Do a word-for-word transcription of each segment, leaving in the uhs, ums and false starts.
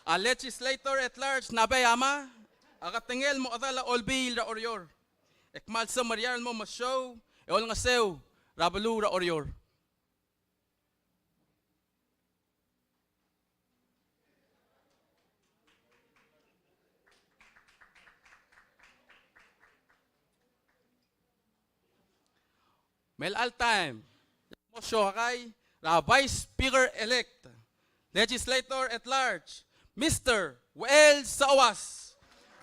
A Legislator at Large Nabeyama a ketengel el mo chedal a Olbiil er a Oreor. E kmal semeriar el mo mesiou e olengeseu er a beluu er a Oreor. Me a chelecha el taem, e ak mo siokai er a Vice Speaker-elect, Legislator at Large, Mister Uchel Seuas.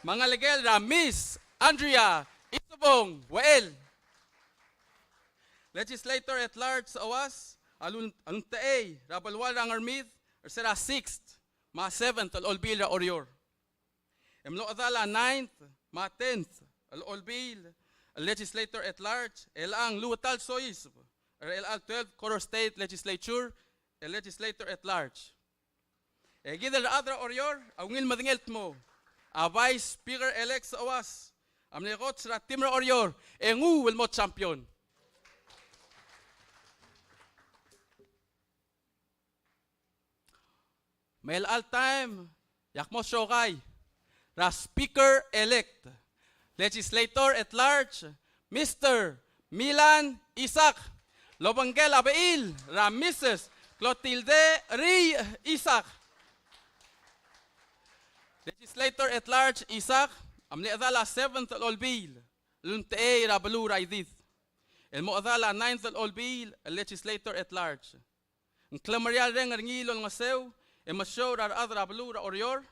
Me a ngelekel er a Miss Andrea Isebong Uchel. Legislator at Large Seuas a lul-, a lultechei er a belual er a Ngermid er se er a sixth me a seventh el Olbiil er a Oreor. E mlo chedal a ninth me a tenth el Olbiil el Legislator at Large, e chelechang luut el soiseb er chelecha el twelfth Koror State Legislature el Legislator at Large. E kid el rechad er a Oreor a ungil medengei el kmo a Vice Speaker-elect Seuas a mle coach er a team er a Oreor e nguu el mo champion. Me a chelecha el taem, e ak mo siokai er a Speaker-elect, Legislator at Large, Mister Milan Isaac, el obengkel a bechil er a Missus Clotilde Rii Isaac. Legislator at Large Isaac a mle chedal a seventh el Olbiil el lultechei er a beluu er a Idid, el mo chedal a ninth el Olbiil el Legislator at Large. Ng klemeriar el reng er ngii el olengeseu e mesiou er a rechad er a beluu er a Oreor,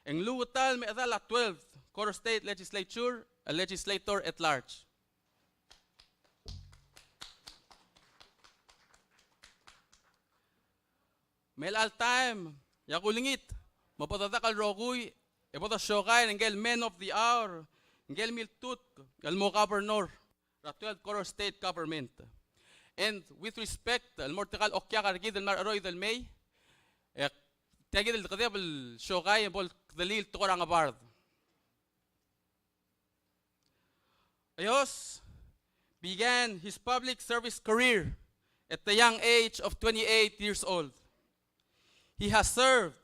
e ng luut el me chedal a twelfth Koror State Legislature el Legislator at Large. Me a chelecha el taem, e ak ulengit me bo dedak el rokui e bo desiokai er ngike el man of the hour, ngike el miltutk el mo governor er a twelfth Koror State Government. And with respect, el mo er tirka el okiak er kid el mla er a cheroid el mei, e tia kid el kedeb el siokai e bo el kdulii el tekoi er a ngebard. Ayos began his public service career at the young age of twenty-eight years old. He has served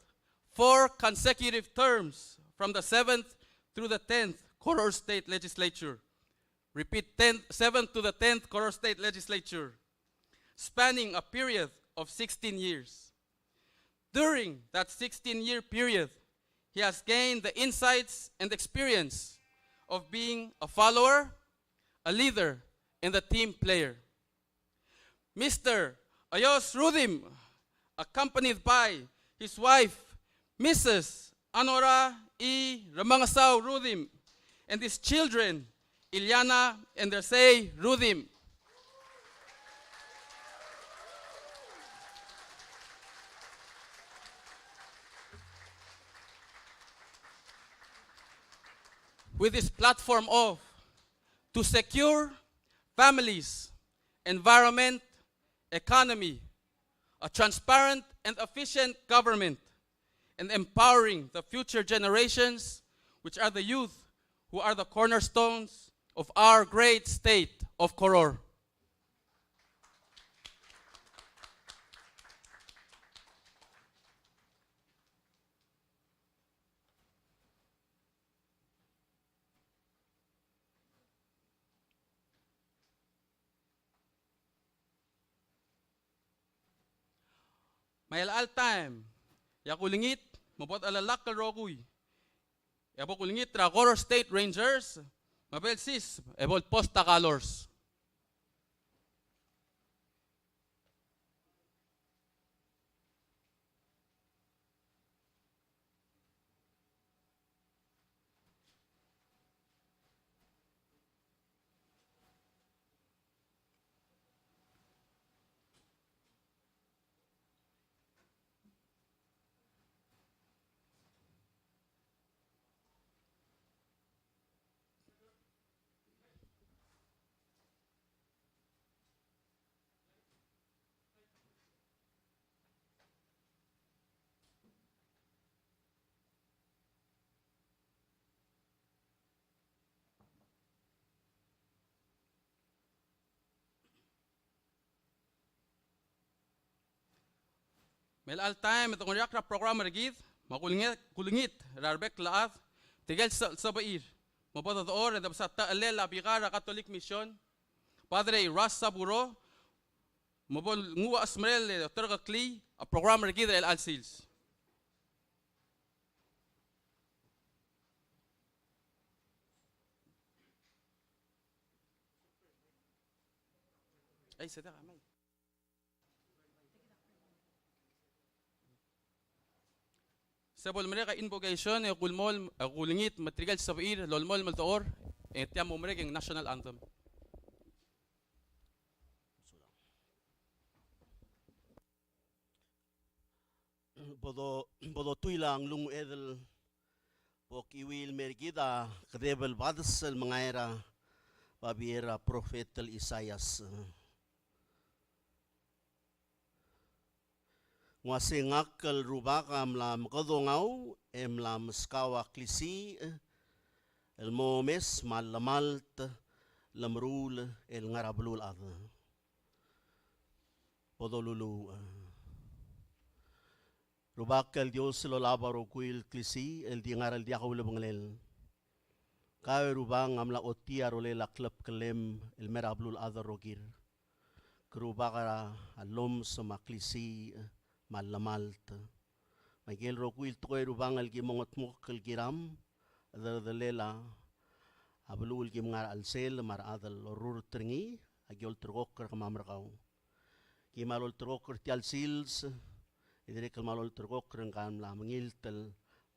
four consecutive terms from the seventh through the tenth Koror State Legislature. Repeat, tenth, seventh to the tenth Koror State Legislature, spanning a period of sixteen years. During that sixteen-year period, he has gained the insights and experience of being a follower, a leader, and a team player. Mister Ayos Rudimch, accompanied by his wife, Missus Anora E. Remengesau Rudimch, and his children, Iliana and Dersey Rudimch. With this platform of to secure families, environment, economy, a transparent and efficient government, and empowering the future generations, which are the youth, who are the cornerstones of our great state of Koror. Me a chelecha el taem, e ak ulengit me bo dechelellakl el rokui e bo kulengit er a Koror State Rangers me a bo lsiseb e bo lpost a colors. Me a chelecha el taem e te ngar er ngii a program er kid, Me a kulengit, kulengit er a rebek el chad, tirke el se-, sebechir me bo dodechor e debes a techellel a bikar er a Catholic Mission, Padre Ras Saburo, me bo lenguu a chesmerel e olterekeklii a program er kid er chelecha el sils. Ei, se deka, mei. Se bo lemerek a invocation e kulemolem, e kulengit me tirke el sebechir el olemolem el dechor, e tia mo merek e ng national anthem. Bo do-, bo dotuil a nglunguched el bo kiuii el mer kid a kedeb el bades el mengai er a babier er a profet el Isaias. Ng uase ngak el Rubak a mla mekedongau e mla meskau a klisiich el mo omes me a llemalt el meruul el ngar er a beluulechad. Bo doluluuch. Rubak el Dios el olab a rokui el klisiich el di ngar el diak a ulebengelel. Kau e Rubak a mla ochotii a rolel a klebkellem el mer a beluulechad el rokir. Ke Rubak er a llomes me a klisiich me a llemalt. Me aikel rokui el tekoi e Rubak el ki mengedmokl el kiram, a derdelel a beluu el kim ngar er a chelsel me a rechad el orrurt er ngii, a ki olterekokl er kemam er kau. Ki mal olterekokl er tia el sils, e dirrek el mal olterekokl er ngka el mla mengilt el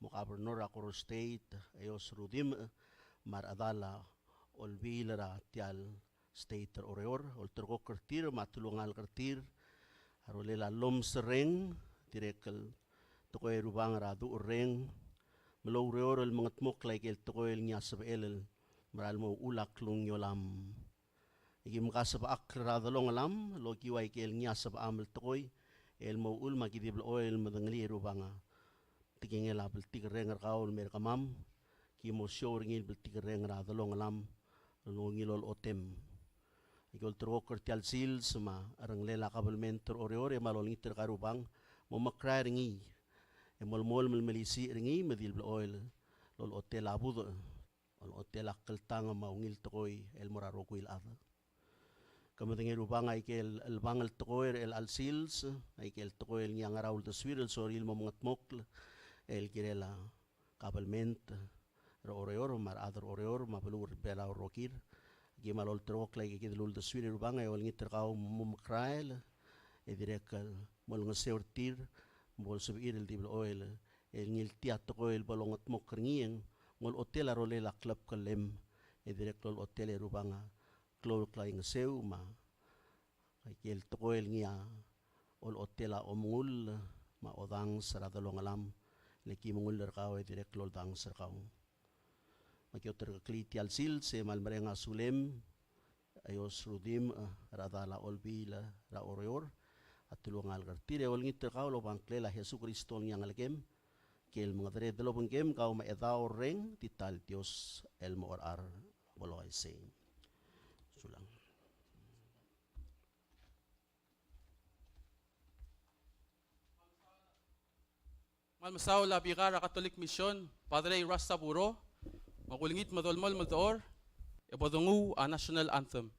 mo governor er a Koror State, Eyos Rudimch, me a rechedal a olbiil er tia el state er Oreor, olterekokl er tir me a telungalek er tir, a rolel a llomes er a reng, dirrek el tekoi e Rubak er a duch er a reng, me loureor el mengedmokl aikel tekoi el ngii a sebechel el mera el mo uchul a klungiolam. E kim kasebechakl er a delongelam el okiu aikel ngii a sebecham el tekoi el mo uchul me aki di blechoel el medengelii e Rubak a tekingel a bltikerreng er kau el mer kemam, ki mo show er ngii el bltikerreng er a delongelam el ungil olechotem. Aki olterekokl er tia el sils me a cherrengelel a kabelment er Oreor e mal olengit er kau e Rubak a mo mekrael er ngii e molemolem el melisiich er ngii me di le blechoel el olechotel a budech, olechotel a kltang me a ungil tekoi el mo er a rokui el chad. Ke medengei e Rubak a ikel chelebangel tekoi er chelecha el sils, a ikel tekoi el ngii a ngera uldesuir el sorir el mo mengedmokl el kirel a kabelment er Oreor me a rechad er Oreor me a beluu er Belau el rokir. Aki mal olterekokl a ikakid el uldesuir e Rubak e olengit er kau me mo mekrael e dirrek el mo olengeseu er tir me bo lsebechir el di blechoel el ngiltii a tekoi el bo longedmokl er ngii e ng olechotel a rolel a klebkellem e dirrek el olechotel e Rubak a klou el klaingeseu me a ikel tekoi el ngii a olechotel a omengull me a odanges er a delongelam, le ki mengull er kau e dirrek el oldanges er kau. Me aki olterekeklii tia el sils e mal mereng a sulem, Eyos Rudimch, er a rechedal a olbiil er a Oreor, a telungalek er tir e olengit er kau el oba ngklel a Jesukristo el ngii a Ngelekem, ikel mengedereder el obengkem kau me a Chedaol Reng, di ta el Dios el mo cherechar. Bo loisei. Sulang. Kmal mesaul a bikar er a Catholic Mission, Padre Ras Saburo, me kulengit me dolemolem el dechor, e bo donguu a national anthem.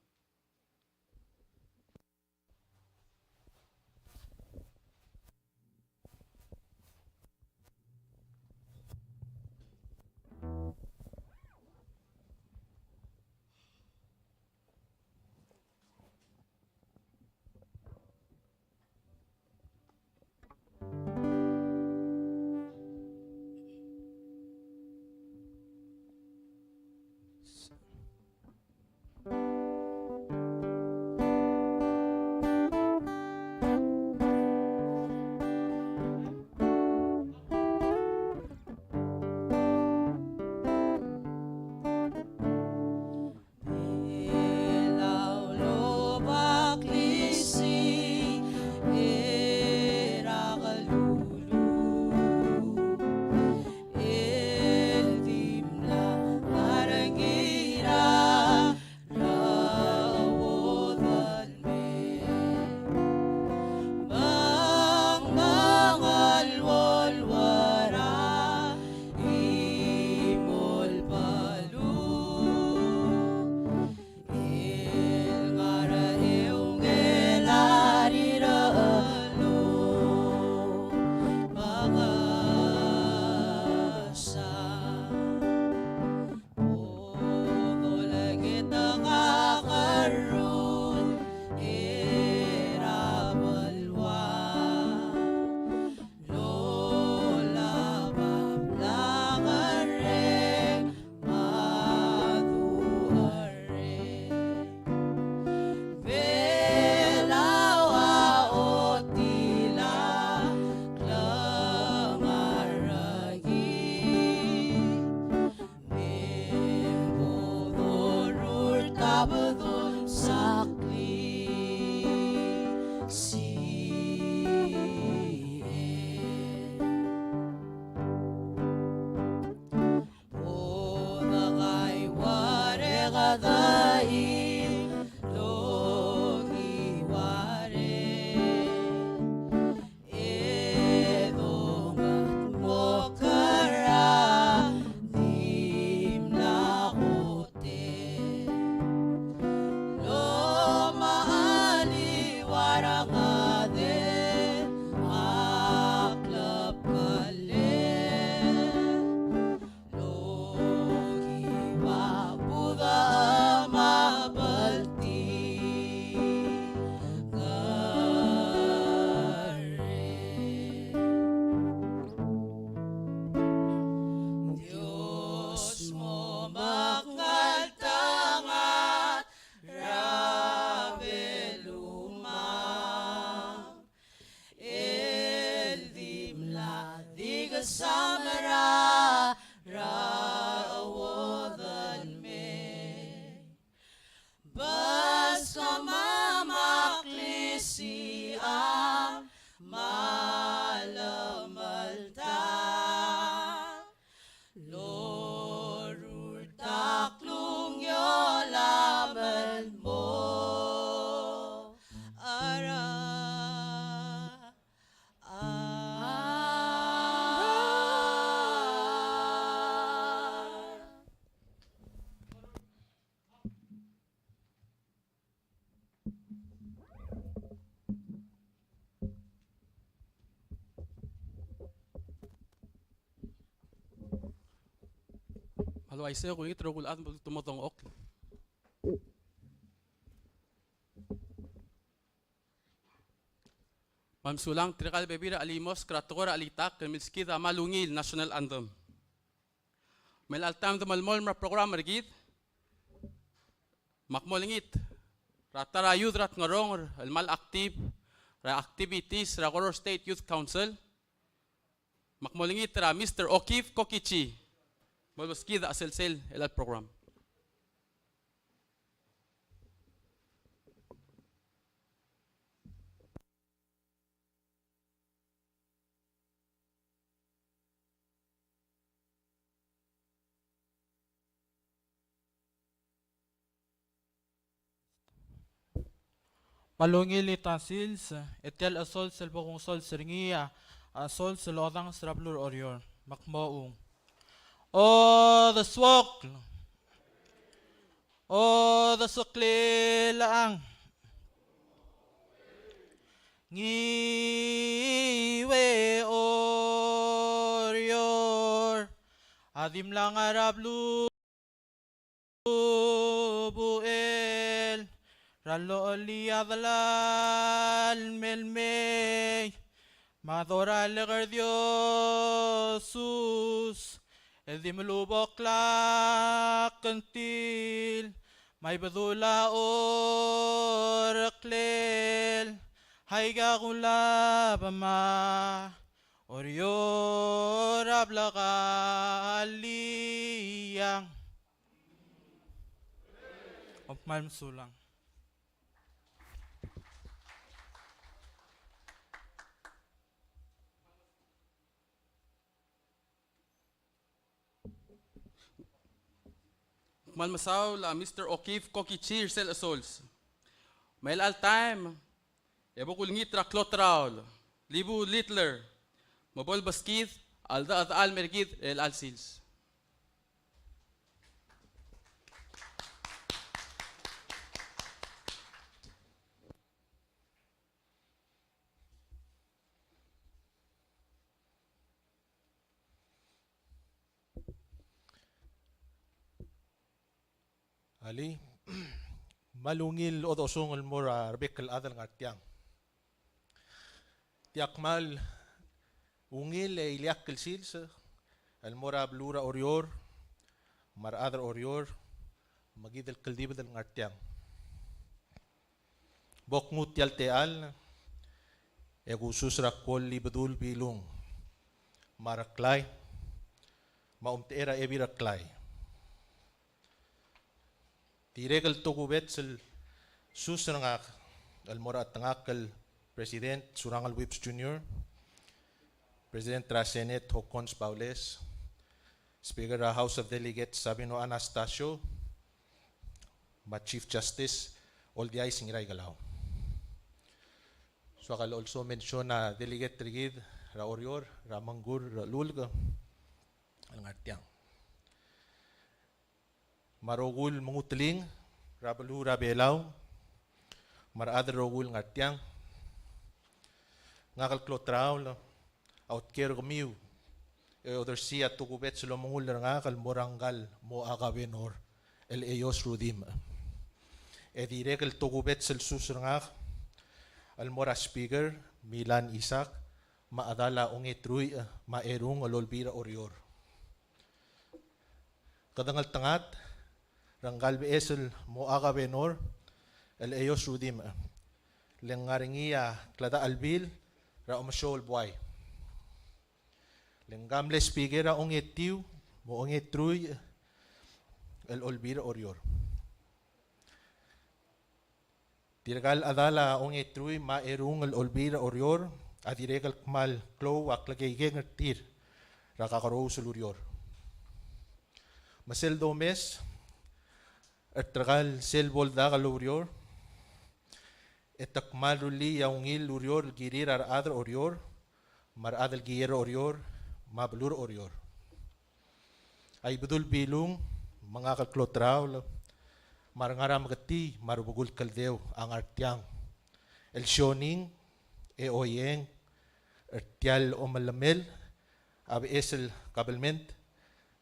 Me a le uaisei e kulengit er a rokui el chad me te mo dengchokl. Me a mesulang, tirka el bebil er a chelimosk er a tekoi er a chelitakl el milskid a Me a Ungil National Anthem. Me chelecha el taem de melemolem er a program er kid, me ak mo olengit er a ta er a youth er a Ngerong el kmal active er a activities er a Koror State Youth Council, me ak mo olengit er a Mister O'Keefe Kokichi, me bo leskid a chelsel chelecha el program. Me a ungil el ta sils, e tia el sols el bo kungesols er ngii a sols el odanges er a beluu er Oreor. Me ak mo ung. Odeswokl. Odeseklelechang. Ngiwe Oreor a di mla ngar er a beluu buchel er a lochel a delal me le mei, me a doralek er Dios, el di melubokl a kngtil, me a Ibedul a oreklel, aika kulab me a Oreor a blekaliang. Kom kmal mesulang. Kmal mesaul a Mister O'Keefe Kokichi er sel sols. Me chelecha el taem e bo kulengit er a kloteraol Libu Littler, me bo lebeskid a cheldechedechal el mer kid er chelecha el sils. Alii, me a ungil chodechosong el mo er a rebek el chad el ngar tiang. Tia kmal ungil e ileakl el sils el mo er a beluu er a Oreor, me a rechad er a Oreor, me kid el kldibed el ngar tiang. Bo knguu tia el techall e kusus er a Kuol Ibedul Bilung, me a Reklai, me a omtechei er a Ebil Reklai. Dirrek el tokubets el sus er ngak el mo er a chetengakl el President Surangel Whipps Junior, President er a Senate Hokkons Baules, Speaker er a House of Delegates Sabino Anastacio, me a Chief Justice Oldiais Ngiraikelau. Soak el also mention a delegate er kid er a Oreor er a Mengkur er a Lulk el ngar tiang. Me a rokui el menguteling er a beluu er a Belau, me a rechad el rokui el ngar tiang. Ngak el kloteraol a otker kemiu e odersii a tokubets el omengull er ngak el mo er ngka el mo a kabenor el Eyos Rudimch. E dirrek el tokubets el sus er ngak el mo er a Speaker Milan Isaac, me a chedal a ongeteruich me a erung el olbiil er a Oreor. Kede ngeltengat er ngka el beches el mo a kabenor el Eyos Rudimch, le ng ngar er ngii a kldachelbil er a omesiou el buai. Le ngka mle Speaker a ongetiu me a ongeteruich el olbiil er a Oreor. Tirka el chedal a ongeteruich me a erung el olbiil er a Oreor a dirrek el kmal klou a klekeikeng er tir er a kakerous el ureor. Me sel domes er tirka el sel bo el dak el ureor, e te kmal rullii a ungil el ureor el kirir a rechad er a Oreor, me a rechad el kiei er a Oreor, me a beluu er a Oreor. A Ibedul Bilung, me ngak el kloteraol, me a rengar a meketii me a rubekul kldeu a ngar tiang el sioning e oieng er tia el omelemel a beches el kabelment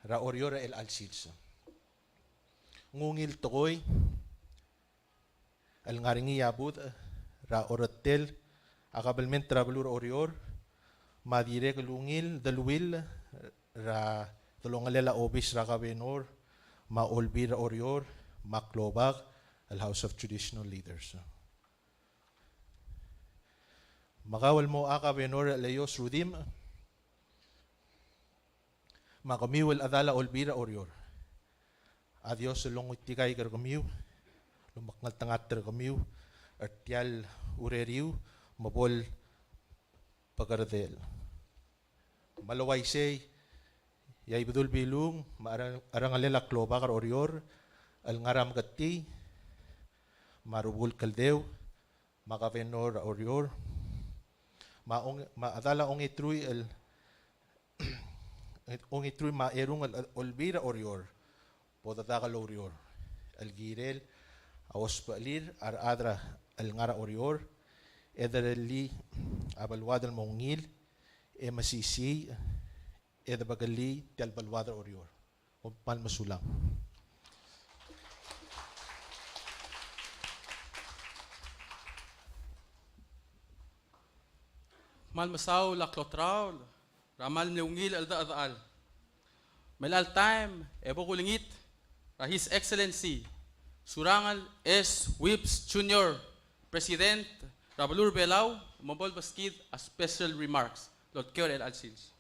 er a Oreor er chelecha el sils. Ng ungil tekoi el ngar er ngii a budech er a oretel a kabelment er a beluu er a Oreor, me a dirrek el ungil deleuill er a delongelel a obis er a kabenor me a olbiil er a Oreor me a klobak el House of Traditional Leaders. Me kau el mo kabenor el Leios Rudimch, me kemiu el chedal a olbiil er a Oreor. A Dios el longetikaik er kemiu, lomekngeltengat er kemiu er tia el ureriu me bo el bekerdel. Me le uaisei, e a Ibedul Bilung me a reng-, a rengelel a klobak er a Oreor el ngar er a Meketii me a Rubekul Kldeu, me a kabenor er a Oreor, me a ong-, me a chedal a ongeteruich el, ongeteruich me a erung el olbiil er a Oreor, bo dedak el oureor el kirel a osbechelir a rechad el ngar er a Oreor, e derellii a beluad el mo ungil, e mesisiich, e debekellii tia el beluad er a Oreor. Kom kmal mesulang. Kmal mesaul a kloteraol er a kmal mle ungil el cheldechedechal. Me chelecha el taem e bo kulengit er a His Excellency Surangel S. Whipps Junior, President er a beluu er a Belau, me bo lebeskid a special remarks el oltkeu er chelecha el sils.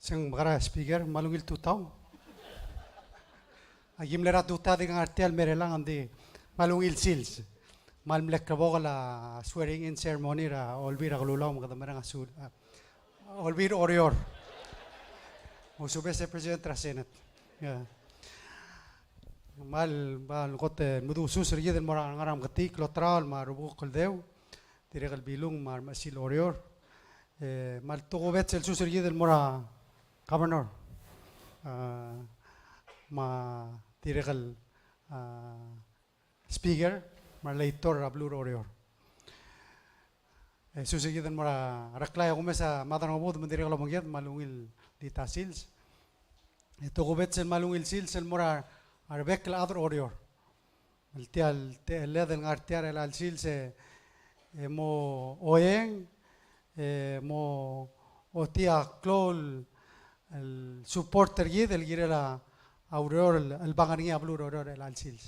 Seng mekera speaker, kmal ungil tutau. Aki mle er a tutau, dirk ngar tia el mera el ng di kmal ungil sils. Kmal mle klebokel a swearing in ceremony er a olbiil er a Kelulau me kede mereng a sul-, a, olbiil er a Oreor. Ousbech e President er a Senate. Ia. Kmal, kmal kot el medusus er kid el mo er a ngar er a Meketii, kloteraol me a Rubekul Kldeu, dirrek el Bilung me a remechesil Oreor. E, kmal tokubets el sus er kid el mo er a Governor, a, me a dirrek el, a, Speaker, me a Legislator er a beluu er a Oreor. E sus er kid el mo er a Reklai, a kumes a Madrangebuked me ng dirrek el obengked, kmal ungil di ta sils. E tokubets el kmal ungil sils el mo er a rebek el chad er a Oreor. El tia el techelled el ngar tia er chelecha el sils e, e mo oeng, e mo ochotii a klou el support er kid el kirel a ureor el, el bang er ngii a beluu er a Oreor er chelecha el sils.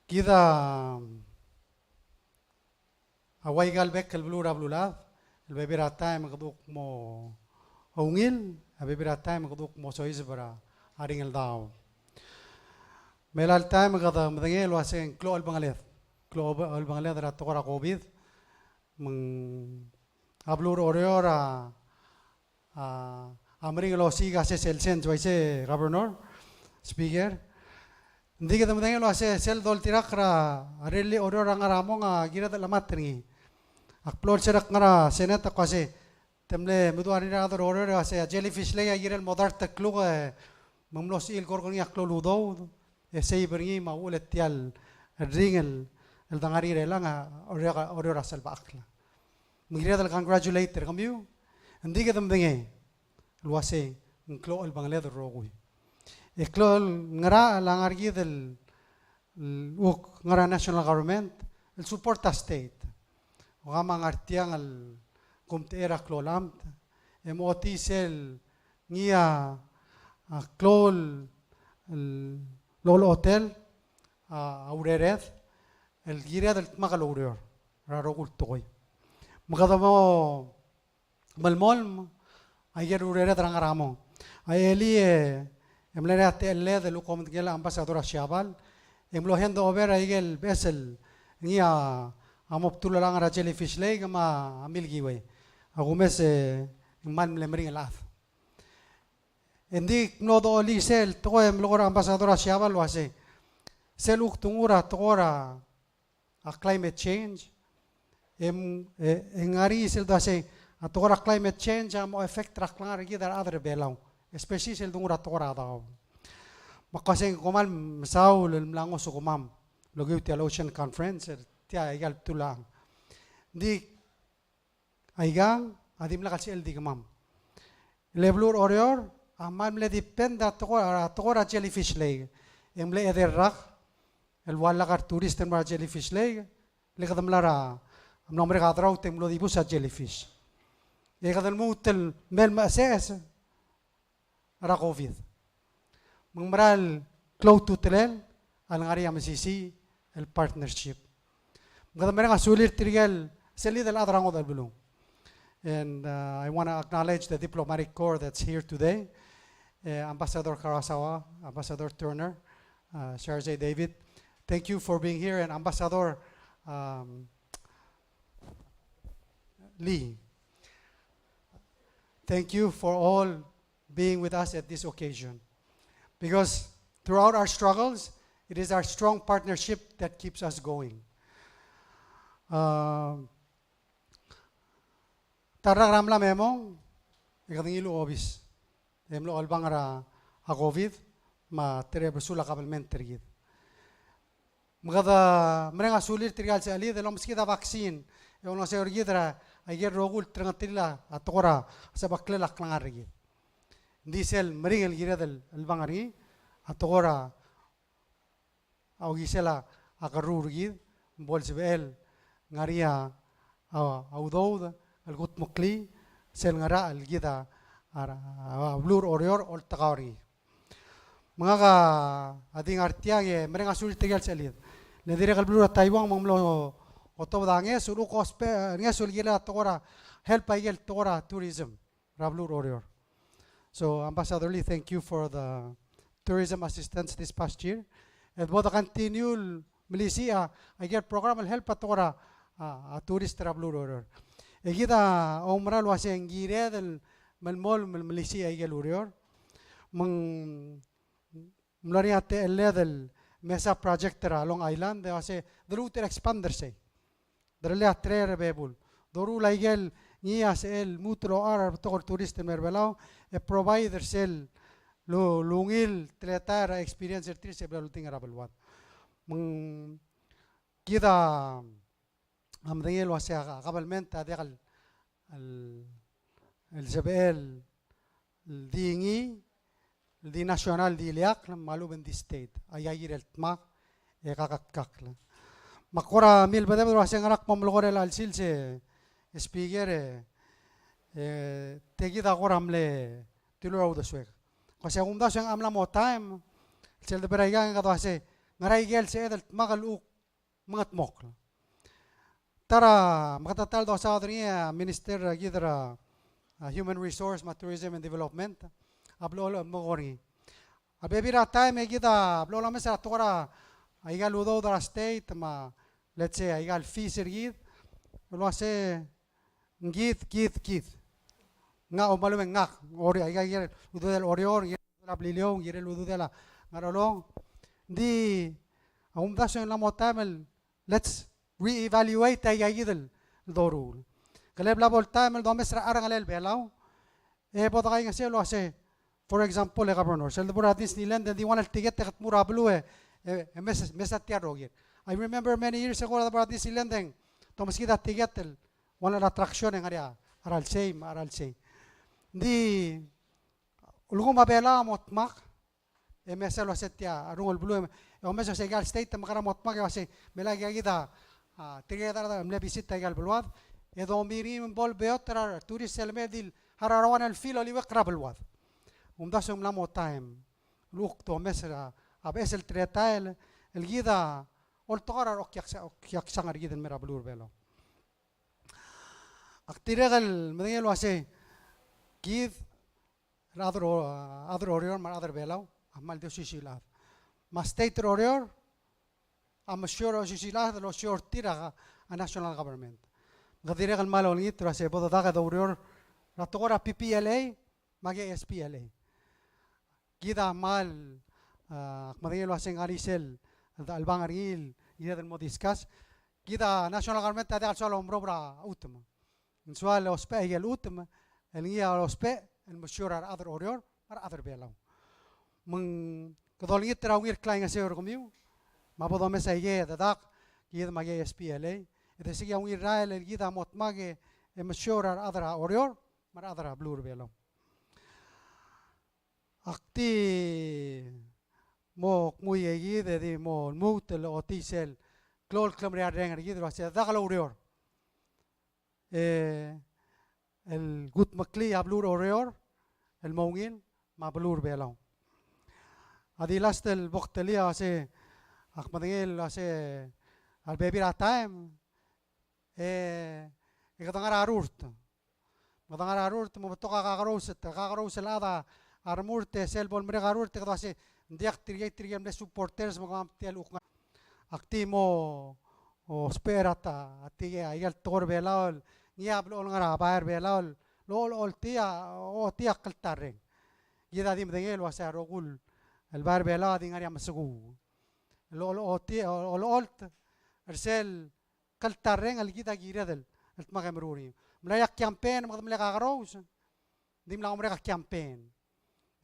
Kid a, a ua ika el bek el beluu er a beluulechad, el bebil er a taem e kede kuk mo ungil, a bebil er a taem e kede kuk mo soiseb er a ringel daob. Me chelecha el taem e kede medengei el uasei ng klou el bengeled. Klou el bengeled er a tekoi er a COVID. Me ng a beluu er a Oreor a, a, a meringel el osiik a sesei el sens, uaisei Governor, Speaker. Ng di kede medengei el uasei sel doltirakl er a rellii a Oreor er a ngar er a mong a kired el chemat er ngii. Ak blo el serek ngar er a Senate e ak uasei, te mle medua er ngii er a rechad er a Oreor el uasei a Jellyfish Lake a kirel mo dart el kluk e me ng mlo sebechir el korkor er ngii a klou el udoud, e save er ngii me a uchul e tia el ringel el de ngar er ngii er chelechang a Oreor, Oreor a selbechakl. Me ng kired el congratulate er kemiu, ng di kede medengei el uasei ng klou el bengeled el rokui. E klou el ngerachel a ngar er kid el, el kuk ngar er a national government el support a state. Oka me a ngar tiang el kumtechei er a klou el amt, e mo ochotii sel ngii a, a klou el, el olechotel a, a urered el kired el dmak el oureor er a rokui el tekoi. Me kede mo melemolem a ikel urered er a ngar er a mong. A elii e, e mla er ngii a techelled el kuk omdengei a Ambassador er a Siabal, e ng mlo hand over a ikel beches el ngii a mo bdelul a ngar er a Jellyfish Lake me a Milky Way. A kumes e ng kmal mle meringel a chad. E ng di mlo dolii sel tekoi e melekoi er a Ambassador er a Siabal el uasei, sel kuk donguu er a tekoi er a a climate change, e, e, e ng ngar er ngii sel dua sei, a tekoi er a climate change a mo affect er a klengar er kid a rechad er a Belau, especially sel donguu er a tekoi er a daob. Me ak uasei ng kmal mesaul el mla ngosukemam el okiu tia el Ocean Conference, er tia aika el tulechang. Ng di aikang a dimlak el sebechel di kemam. Le beluu er Oreor a kmal mle depend er a tekoi, a tekoi er a Jellyfish Lake. E ng mle edei el rak el ua lak a retourist el mo er a Jellyfish Lake, le kede mla er a, mlo merek a drought e ng mlo dibus a jellyfish. E kede lmuut el mei el mecheseches er a COVID. Me ng mera el klou a ultutelel a lengar er ngii a mesisiich el partnership. Me kede mereng a sulir tirke el, sel lead el chad er a ngodech el beluu. And uh, I want to acknowledge the diplomatic corps that's here today. Uh, Ambassador Karasawa, Ambassador Turner, uh, Chargé David, thank you for being here, and Ambassador um, Lee. Thank you for all being with us at this occasion. Because throughout our struggles, it is our strong partnership that keeps us going. Uh, ta el rak er a mla me mong, e kede ngiluu a obis. E mlo chelebangel er a COVID, me a terebesul a kabelment er kid. Me kede mereng a sulir tirka el sechelid el omeskid a vaccine e olengeseu er kid er a ikel rokui el terengetelil a tekoi er a sebecheklel a klengar er kid. Ng di sel meringel el kired el chelebangel er ngii a tekoi er a okisel a kerruul er kid me bo lsebechel ngar er ngii a, a udoud el kutmeklii sel ngerachel el kid a, a, a beluu er Oreor a oltekau er ngii. Me ngak a di ngar tiang e mereng a sulir tirke el sechelid. Le dirrek el beluu er a Taiwan me ng mlo otobed a ngeso el kuk ousbech, ngeso el kirel a tekoi er a help a ikel tekoi er a tourism er a beluu er Oreor. So, Ambassador Lee, thank you for the tourism assistance this past year. E bo de continue el melisiich a ikel program el help a tekoi er a, a, a tourist er a beluu er Oreor. E kid a oumera el uasei ng kired el melemolem el melisiich a ikel ureor. Me ng mlo er ngii a techelled el mesa project er a Long Island, e uasei de lmuut el expand er sei. Derellii a teletael er a bebul. Doruul a ikel ngii a sel lmuut el ochar a rebetok el tourist el mei er a Belau, e provide er sel lu-, lungil teletael er a experience er tir sel bla lulting er a beluad. Me ng kid a medengei el uasei a kabelment a diak el, el, el sebechel el di ngii, el di national, di ileakl, me a lechub e ng di state. Aika kirel dmak e kaketkakl. Me ak kora milbedebed el uasei ngera ak mo melekoi er a chelsel se speaker e, e, tia kid a kora mle dilu er a uldesuek. Ko se a kumdasu e ng mla mo taem, sel debo er aikang e kede uasei ngera ikel sebeched el dmak el kuk mengedmokl. Ta er a meketeket el dosaod er ngii a Minister er kid er a, a, Human Resource me a Tourism and Development a blechoel el mekor ngii. A bebil er a taem e kid a blechoel el omes er a tekoi er a, aika el udoud er a state me a, let's say, aika el fees er kid el uasei ng kid, kid, kid. Ngak a oumera el me ngak, Ore-, aika kirel ududel Oreor, kirel ududel a Beliliou, kirel ududel a Ngarchelong. Ng di a kumdasu e ng mla mo taem el let's re-evaluate aika kid el doruul. Ke le bla bo el taem el domes er a cherrengelel Belau e bo dekaingeseu el uasei, for example, e Governor, sel debo er a Disneyland e ng di one el ticket e ke tmuu er a beluu e, e, e mes, mesa tia el rokir. I remember many years ago, debo er a Disneyland e ng te omeskid a ticket el one el attraction e ng ngar er ngii a, a chelsei, a chelsei. Ng di, ulekum a Belau a mo dmak, e mesa el uasei tia a rungel beluu, e omes el uasei aika el state me kora mo dmak e uasei, me lak aika kid a, a, tirke el chad el mle visit aika el beluad, e domiu er ngii me bo lebeot er a tourist el mei el di harau er a one el fee el oliuekl er a beluad. Kumdasu e ng mla mo taem el kuk domes er a, a beches el teletael el kid a oltekau er a reokiaksa-, okiaksang er kid el mei er a beluu er Belau. Ak dirrek el medengei el uasei kid el chad er O-, chad er Oreor me a rechad er Belau a kmal di osisiu el chad. Me a state er Oreor a mesiou er a osisiu el chad el osiou er tir a, a national government. Ng dirrek el kmal olengit el uasei bo dedak e doureor er a tekoi er a P P L A me a K S P L A. Kid a kmal, a, ak medengei el uasei ng ngar er ngii sel, el dechelebangel er ngii el, el mo discuss. Kid a national government a diak el soal omerob er a chutem. Ng soal ousbech aike el chutem el ngii a ousbech el mesiou er a rechad er Oreor me a rechad er Belau. Me ng Kede olengit er a ungil klaingeseu er kemiu, me a bo domes a ikei e dedak, kid me a ikei S P L A, e de sei a ungil rael el kid a mo dmak e mesiou er a rechad er a Oreor, me a rechad er a beluu er a Belau. Ak di mo kmu ikei kid e di mo lmuut el ochotii sel klou el klemeriarreng er kid el uasei dak el oureor e el kudmeklii a beluu er Oreor el mo ungil me a beluu er Belau. A di last el bo ktelii a uasei ak medengei el uasei a lebebil er a taem e, e kede ngar er a rurt. Me kede ngar er a rurt, me betok a kakerous, e kakerous el chad a remurt, e sel bo lemerek a rurt, e kede uasei, ng diak tirkei, tirkei el mle supporters, me kemam tia el kuk ngar. Ak di mo ousbech er a ta, a tirke, a ikel tekoi er Belau el ngii a blechoel ngar er a bai er Belau el, lo, lo, ochotii a, ochotii a kltarreng. Kid a di medengei el uasei a rokui el bai er Belau a di ngar er ngii a mesekuuch. Lo, lo, ochotii, o, o, ocholt er sel kltarreng el kid a kired el, el dmak e meruul er ngii. Mla er ngii a campaign me kede mle kakerous, ng dimlak omerek a campaign.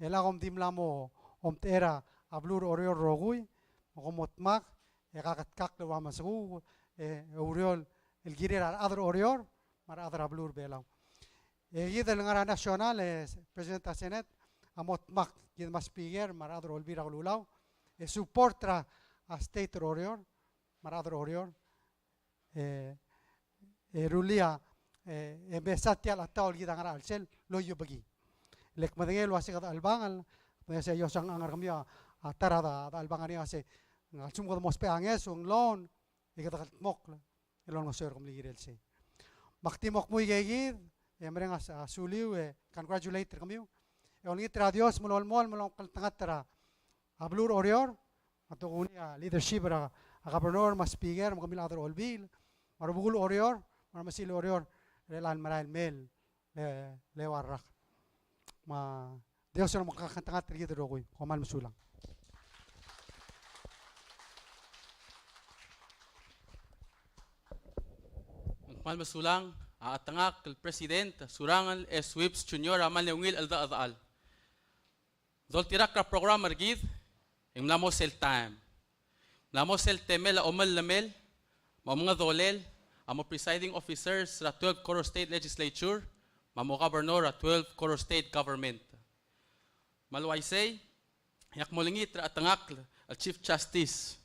E lak kom dimlak mo omtechei er a beluu er Oreor el rokui, me kom mo dmak e kaketkakl el ua mesekuuch, e oureor el kirir a rechad er Oreor me a rechad er a beluu er Belau. E kid el ngar er a national, e President er a Senate a mo dmak, kid me a Speaker me a rechad er a Olbiil er a Kelulau, e support er a, a state er Oreor me a rechad er Oreor, e, e rullii a, e, e mesa tia el chetau el kid a ngar er a chelsel el oiebekii. Le kmedengei el uasei kede chelebangel, kmedengei el uasei a iosang a ngar er kemiu a ta er a de, dechelebangel er ngii a uasei, a lsekum kede mo ousbech a ngeso, ng loan, e kede kldmokl el olengeseu er kemiu el kirel sei. Me ak di mo kmu ikei kid, e mereng a, a suliu, e congratulate er kemiu. E olengit er a Dios me lolemolem el omekngeltengat er a a beluu er Oreor, me a tokuni a leadership er a, a governor, me a speaker, me kemiu el chad er a Olbiil, me a rubekul Oreor, me a remesil Oreor, er chelecha el merael mei el, el eua el rak. Me a Dios a omekngeltengat er kid el rokui, kom kmal mesulang. Kmal mesulang, a chetengakl el President, Surangel S. Whipps Junior, a kmal ungil el cheldechedechal. Doltirakl er a program er kid, e ng mla mo sel taem. Ng mla mo sel temel a omellemel, me a omengedolel, a mo presiding officers er a twelve Koror State Legislature, me a mo governor er a twelve Koror State Government. Me a le uaisei, e ak mo olengit er a chetengakl el Chief Justice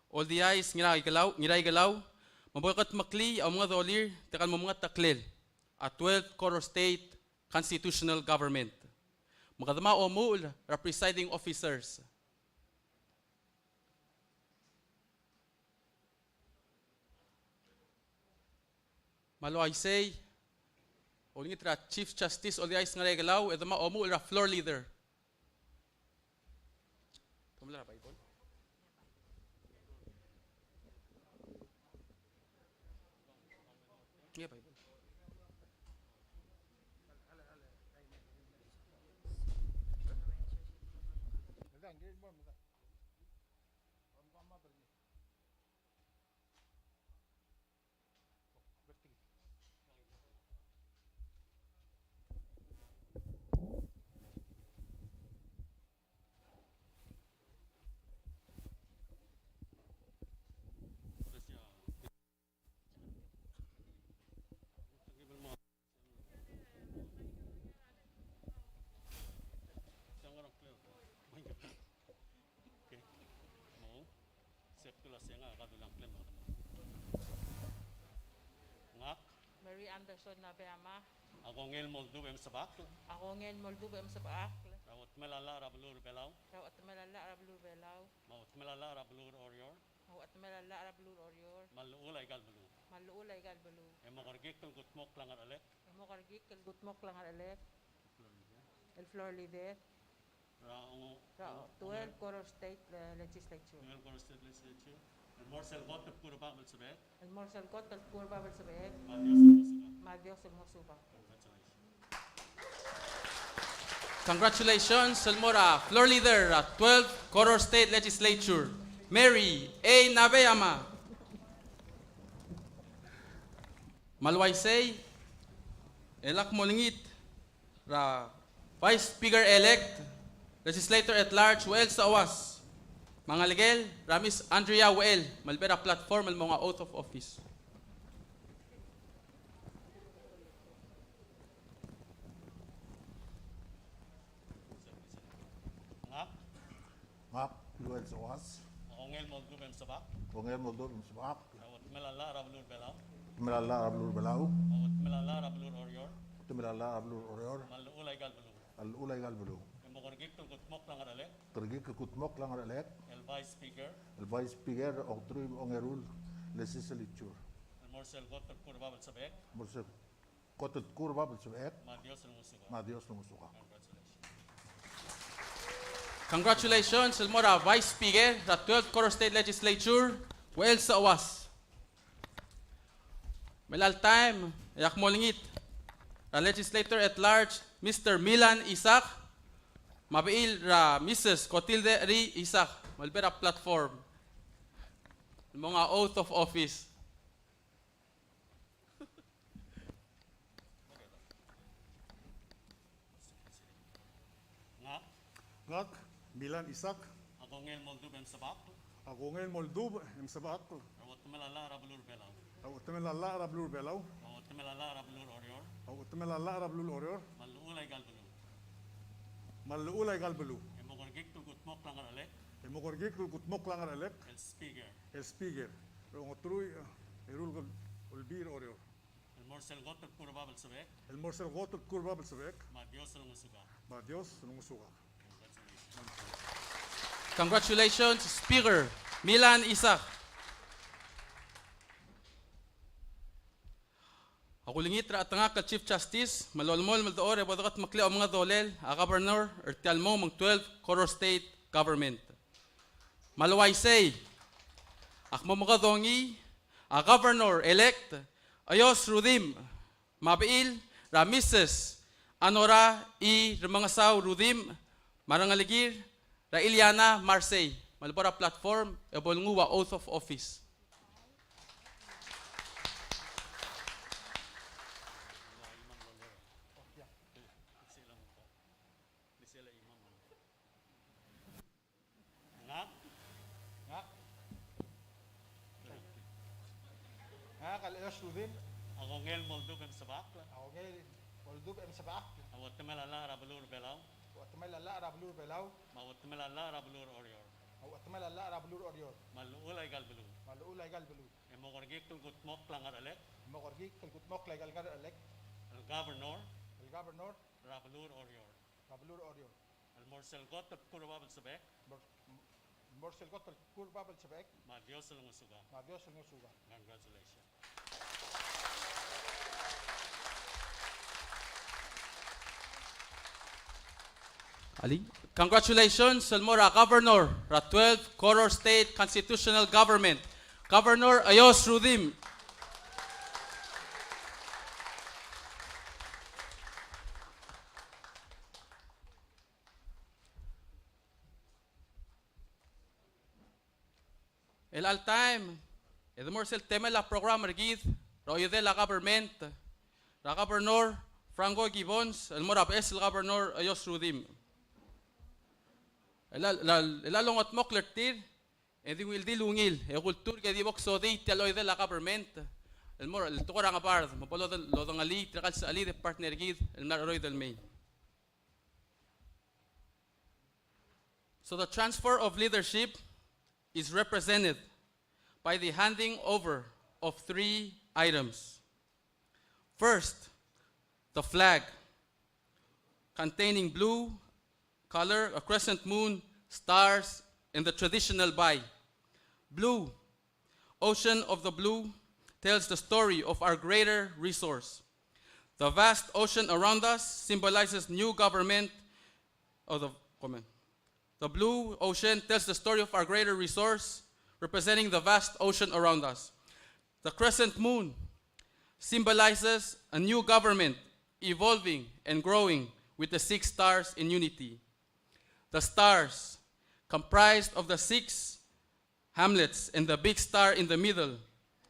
Oldiais Ngiraikelau, Ngiraikelau, me bo kudmeklii a omengedolir tirka el mo mengeteklel a twelve Koror State Constitutional Government. Me kede mo omuchel er a presiding officers. Me a le uaisei, olengit er a Chief Justice Oldiais Ngiraikelau, e de mo omuchel er a floor leader. Ngak Mary Anderson Nabeyama. A kongei el moldubech e mesebechakl. A kongei el moldubech e mesebechakl. Er a uchetemel a llach er a beluu er a Belau. Er a uchetemel a llach er a beluu er a Belau. Me a uchetemel a llach er a beluu er a Oreor. Me a uchetemel a llach er a beluu er a Oreor. Me a llechul aika el beluu. Me a llechul aika el beluu. E mo kerekikl el kudmokl a ngerchelek. E mo kerekikl el kudmokl a ngerchelek. El floor leader. El floor leader. Er a, er a twelve Koror State, eh, Legislature. Twelve Koror State Legislature. El mo er sel kot el bkul er a bab el sebeched. El mo er sel kot el bkul er a bab el sebeched. Me a Dios el ngosubak. Me a Dios el ngosubak. Congratulations. Congratulations, el mo er a floor leader er a twelve Koror State Legislature, Mary A. Nabeyama. Me a le uaisei, e ak mo olengit er a Vice Speaker-elect, Legislator at Large, Joel Sauas. Me a ngelekel er a Miss Andrea Weel, me lebo er a platform el mo nguu a oath of office. Ngak. Ngak Joel Soas. A kongei el mo oldubech e msebechakl. Kongei el mo oldubech e msebechakl. A uchetemel a llach er a beluu er a Belau. Uchetemel a llach er a beluu er a Belau. A uchetemel a llach er a beluu er a Oreor. Uchetemel a llach er a beluu er a Oreor. Me a llechul aika el beluu. A llechul aika el beluu. E mo kerekikl el kudmokl a ngerchelek. Kerekikl el kudmokl a ngerchelek. El Vice Speaker. El Vice Speaker, Ongeteruich me a Ongeru el Legislature. El mo er sel kot el kuk er a bab el sebechek. Mo er sel kot el kuk er a bab el sebechek. Me a Dios el ngosukak. Me a Dios el ngosukak. Congratulations. Congratulations el mo er a Vice Speaker er a twelfth Koror State Legislature, Weel Soas. Me a lechub e ng taem e ak mo olengit er a Legislator at Large, Mister Milan Isaac, me a bechil er a Missus Clotilde Ri Isaac, me lebo er a platform el mo nguu a oath of office. Ngak. Ngak Milan Isaac. A kongei el mo oldubech e msebechakl. A kongei el mo oldubech e msebechakl. A uchetemel a llach er a beluu er a Belau. A uchetemel a llach er a beluu er a Belau. A uchetemel a llach er a beluu er a Oreor. A uchetemel a llach er a beluu er a Oreor. Me a llechul aika el beluu. Me a llechul aika el beluu. E mo kerekikl el kudmokl a ngerchelek. E mo kerekikl el kudmokl a ngerchelek. El Speaker. El Speaker er a Ongeteruich, e, eru el Olbiil er a Oreor. El mo er sel kot el kuk er a bab el sebechek. El mo er sel kot el kuk er a bab el sebechek. Me a Dios el ngosukak. Me a Dios el ngosukak. Congratulations, Speaker Milan Isaac. Ak ulengit er a chetengakl el Chief Justice, me lolemolem el dechor e bo dekedmeklii a omengedeolel a Governor er tia el mo me ng twelve Koror State Government. Me a le uaisei, ak mo omekedongii a Governor-elect Eyos Rudimch, me a bechil er a Missus Anora E. Remengesau Rudimch, me a rengelekir er a Iliana Marsei, me lebo er a platform e bo lenguu a oath of office. Ngak. Ngak. Ngak el Eyos Rudimch. A kongei el mo oldubech e msebechakl. A kongei el mo oldubech e msebechakl. A uchetemel a llach er a beluu er a Belau. A uchetemel a llach er a beluu er a Belau. Me a uchetemel a llach er a beluu er a Oreor. A uchetemel a llach er a beluu er a Oreor. Me a llechul aika el beluu. Me a llechul aika el beluu. E mo kerekikl el kudmokl a ngerchelek. E mo kerekikl el kudmokl aika el ngerchelek. El Governor. El Governor. Er a beluu er a Oreor. Er a beluu er a Oreor. El mo er sel kot el kuk er a bab el sebechek. Mo er, mo er sel kot el kuk er a bab el sebechek. Me a Dios el ngosukak. Me a Dios el ngosukak. Congratulations. Alii. Congratulations el mo er a Governor er a twelve Koror State Constitutional Government, Governor Eyos Rudimch. El chelecha el taem e de mo er sel temel a program er kid er a oidel a government er a Governor Franco Gibbons el mo er a beches el Governor Eyos Rudimch. El, el, el, el longetmokl er tir e di ungil di ungil e kulturk e di bo ksodii tia el oidel a government el mo er a tekoi er a ngebard me bo lode-, lodengelii tirka el sechelid e partner er kid el mla er a cheroid el mei. So the transfer of leadership is represented by the handing over of three items. First, the flag, containing blue color, a crescent moon, stars, and the traditional bai. Blue, ocean of the blue, tells the story of our greater resource. The vast ocean around us symbolizes new government of the, comment. The blue ocean tells the story of our greater resource, representing the vast ocean around us. The crescent moon symbolizes a new government evolving and growing with the six stars in unity. The stars, comprised of the six hamlets and the big star in the middle,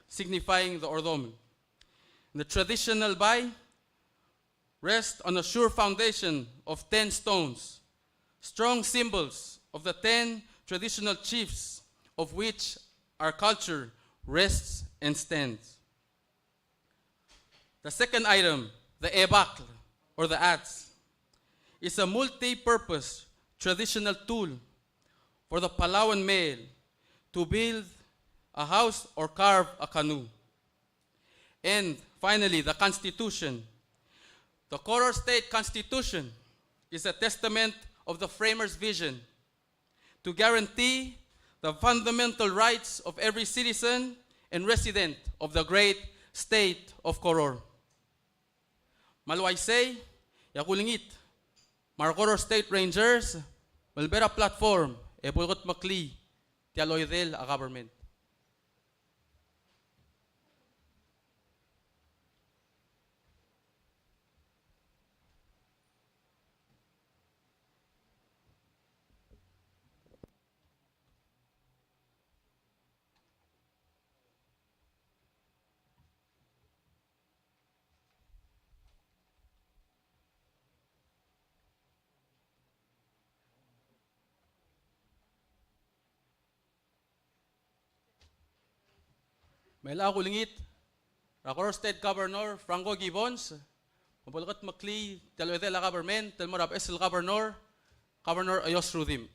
signifying the Ordomel. The traditional bai rest on a sure foundation of ten stones, strong symbols of the ten traditional chiefs of which our culture rests and stands. The second item, the ebakl, or the adze, is a multi-purpose traditional tool for the Palauan male to build a house or carve a canoe. And finally, the Constitution. The Koror State Constitution is a testament of the framers' vision to guarantee the fundamental rights of every citizen and resident of the great state of Koror. Me a le uaisei, e ak ulengit me a re Koror State Rangers me lebo er a platform e bo lekedmeklii tia el oidel a government. Me a le ak ulengit er a Koror State Governor Franco Gibbons me bo lekedmeklii tia el oidel a government el mo er a beches el governor, Governor Eyos Rudimch.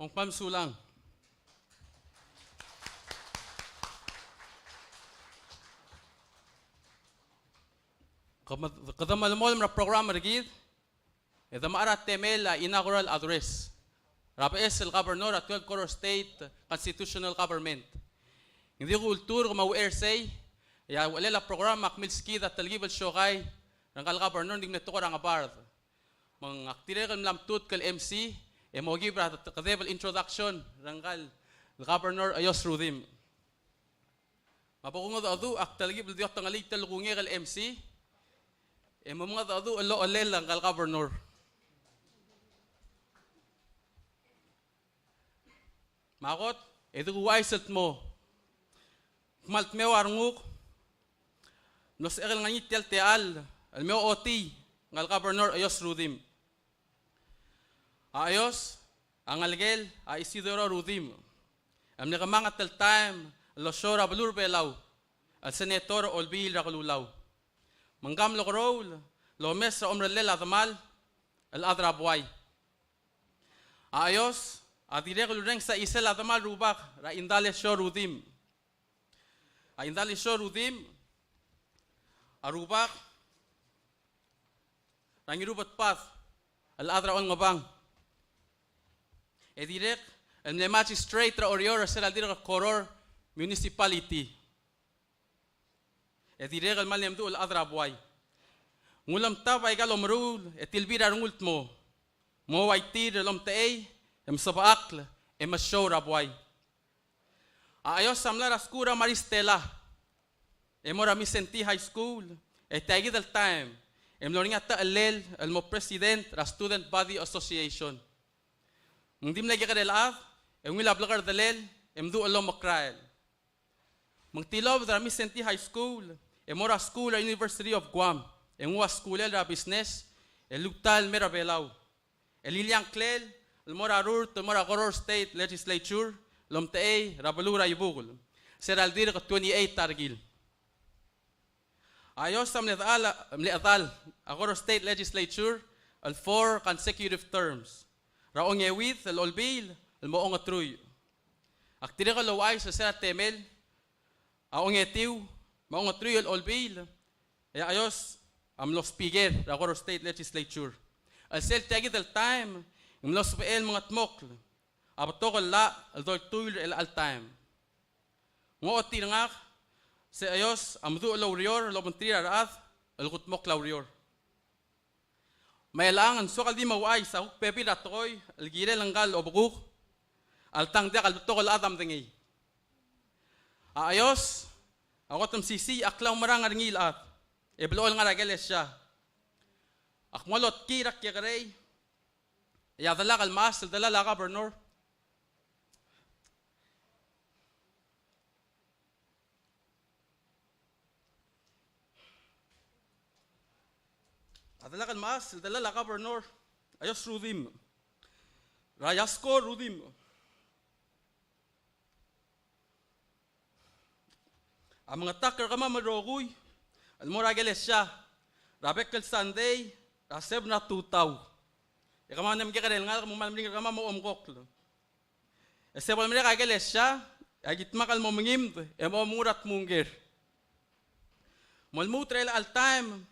Kom kmal mesulang. Kede, kede melemolem er a program er kid, e de mechar a temel a inaugural address er a beches el governor er a twelve Koror State Constitutional Government. Ng di kulturk me a uchei er sei, e a uchelel a program a kmilskid a telkib el siokai er ngka el governor, ng di mle tekoi er a ngebard. Me ng ak dirrek el mla mtutk el M C e mo give er a kedeb el introduction er ngka el Governor Eyos Rudimch. Me a bo kungedecheduch, ak telkib el di otengelii tia el kungek el M C e mo mengedecheduch el ochellel ngka el governor. Me a kot, e di kuuchais el kmo ng kmal dmeu a renguk el mlo sebechek el ngar er ngii tia el techall el me ochotii ngka el Governor Eyos Rudimch. A Eyos a ngelekel a Isidoro Rudimch, el mle kemanget el taem el losioul er a beluu er a Belau el senator er a Olbiil er a Kelulau. Me ngka a mlo keroul el omes er a omerellel a demal el chad er a buai. A Eyos a dirrek el urrenges a chisel a demal rubak er a Indalesio Rudimch. A Indalesio Rudimch a rubak er a Ngirubetbad el chad er a Olngebang, e dirrek el mle magistrate er a Oreor er sel dirk Koror Municipality. E dirrek el mle mdu el chad er a buai. Ng ulemtab aika el omeruul e tilbir a rengul el kmo, mo ua tir el omtechei e mesebechakl e mesiou er a buai. A Eyos a mla er a skuul er a Maris Stella e mo er a Mindszenty High School, e tia kid el taem e mlo er ngii a techellel el mo president er a Student Body Association. Me ng di mle kekerei el chad e ungil a blekerdelel e mdu el omekrael. Me ng tilobed er a Mindszenty High School e mo er a skuul er a University of Guam, e nguu a skuulel er a business e luta el mei er a Belau. E lilia a ngklel el mo er a rurt el mo er a Koror State Legislature el omtechei er a beluu er a Ibukel, se er a dirk twenty-eight a rekil. A Eyos a mle chedal, mle chedal a Koror State Legislature el four consecutive terms, er a ongeuid el olbiil el mo ongetruich. Ak dirrek el ouchais er sel temel a ongetiu me a ongeteruich el olbiil, e a Ios a mlo speaker er a Koror State Legislature. El sel tia kid el taem, ng mlo sebechel el mengetmokl a betok el llach el doltuil er chelecha el taem. Ng ochotii er ngak, se Ios a meduch el oureor el obengterir a rechad el kudmokl a ureor. Me chelechang, ng soak el di mo ouchais a kuk bebil er a tekoi el kirel ngka el obekuk, alta ng diak el betok el chad a medengei. A Ios a kot el mesisiich a klaumerang er ngii el chad, e blechoel ngar er a ikelesia. Ak mo lotkii er a kekerei, e a delak el mechas el delal a governor. A delak el mechas el delal a governor, a Ios Rudimch. Er a Yasko Rudimch. A mengetakl er kemam el rokui el mo er a ikelesia er a bek el Sunday er a seven er a tutau. E kemam a mle mekekerei el ngalek me ng kmal meringel er kemam mo omkokl. E se bo lemerek a ikelesia, e aki dmak el mo mengimd e mo omengur a dmu ngker. Mo lmuut er chelecha el taem,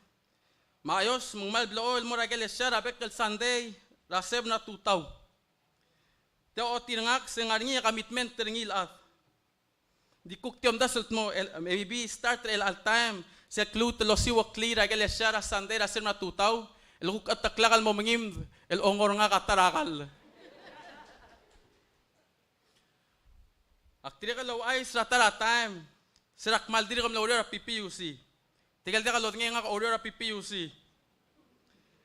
me a Ios me ng kmal blechoel el mo er a ikelesia er a bek el Sunday er a seven er a tutau. Tia ochotii er ngak, se ng ngar er ngii a commitment er ngii el chad. Ng di kuk di omdasu el dmu el, maybe start er chelecha el taem, sel kluut el osiueklii er a ikelesia er a Sunday er a seven er a tutau, el kuk cheteklak el mo mengimd el ongor ngak a ta er a kall. Ak dirrek el ouchais er a ta er a taem, se er a kmal dirk mle oureor er a P P U C. Tirke el diak lodengei, ngak a oureor er a P P U C.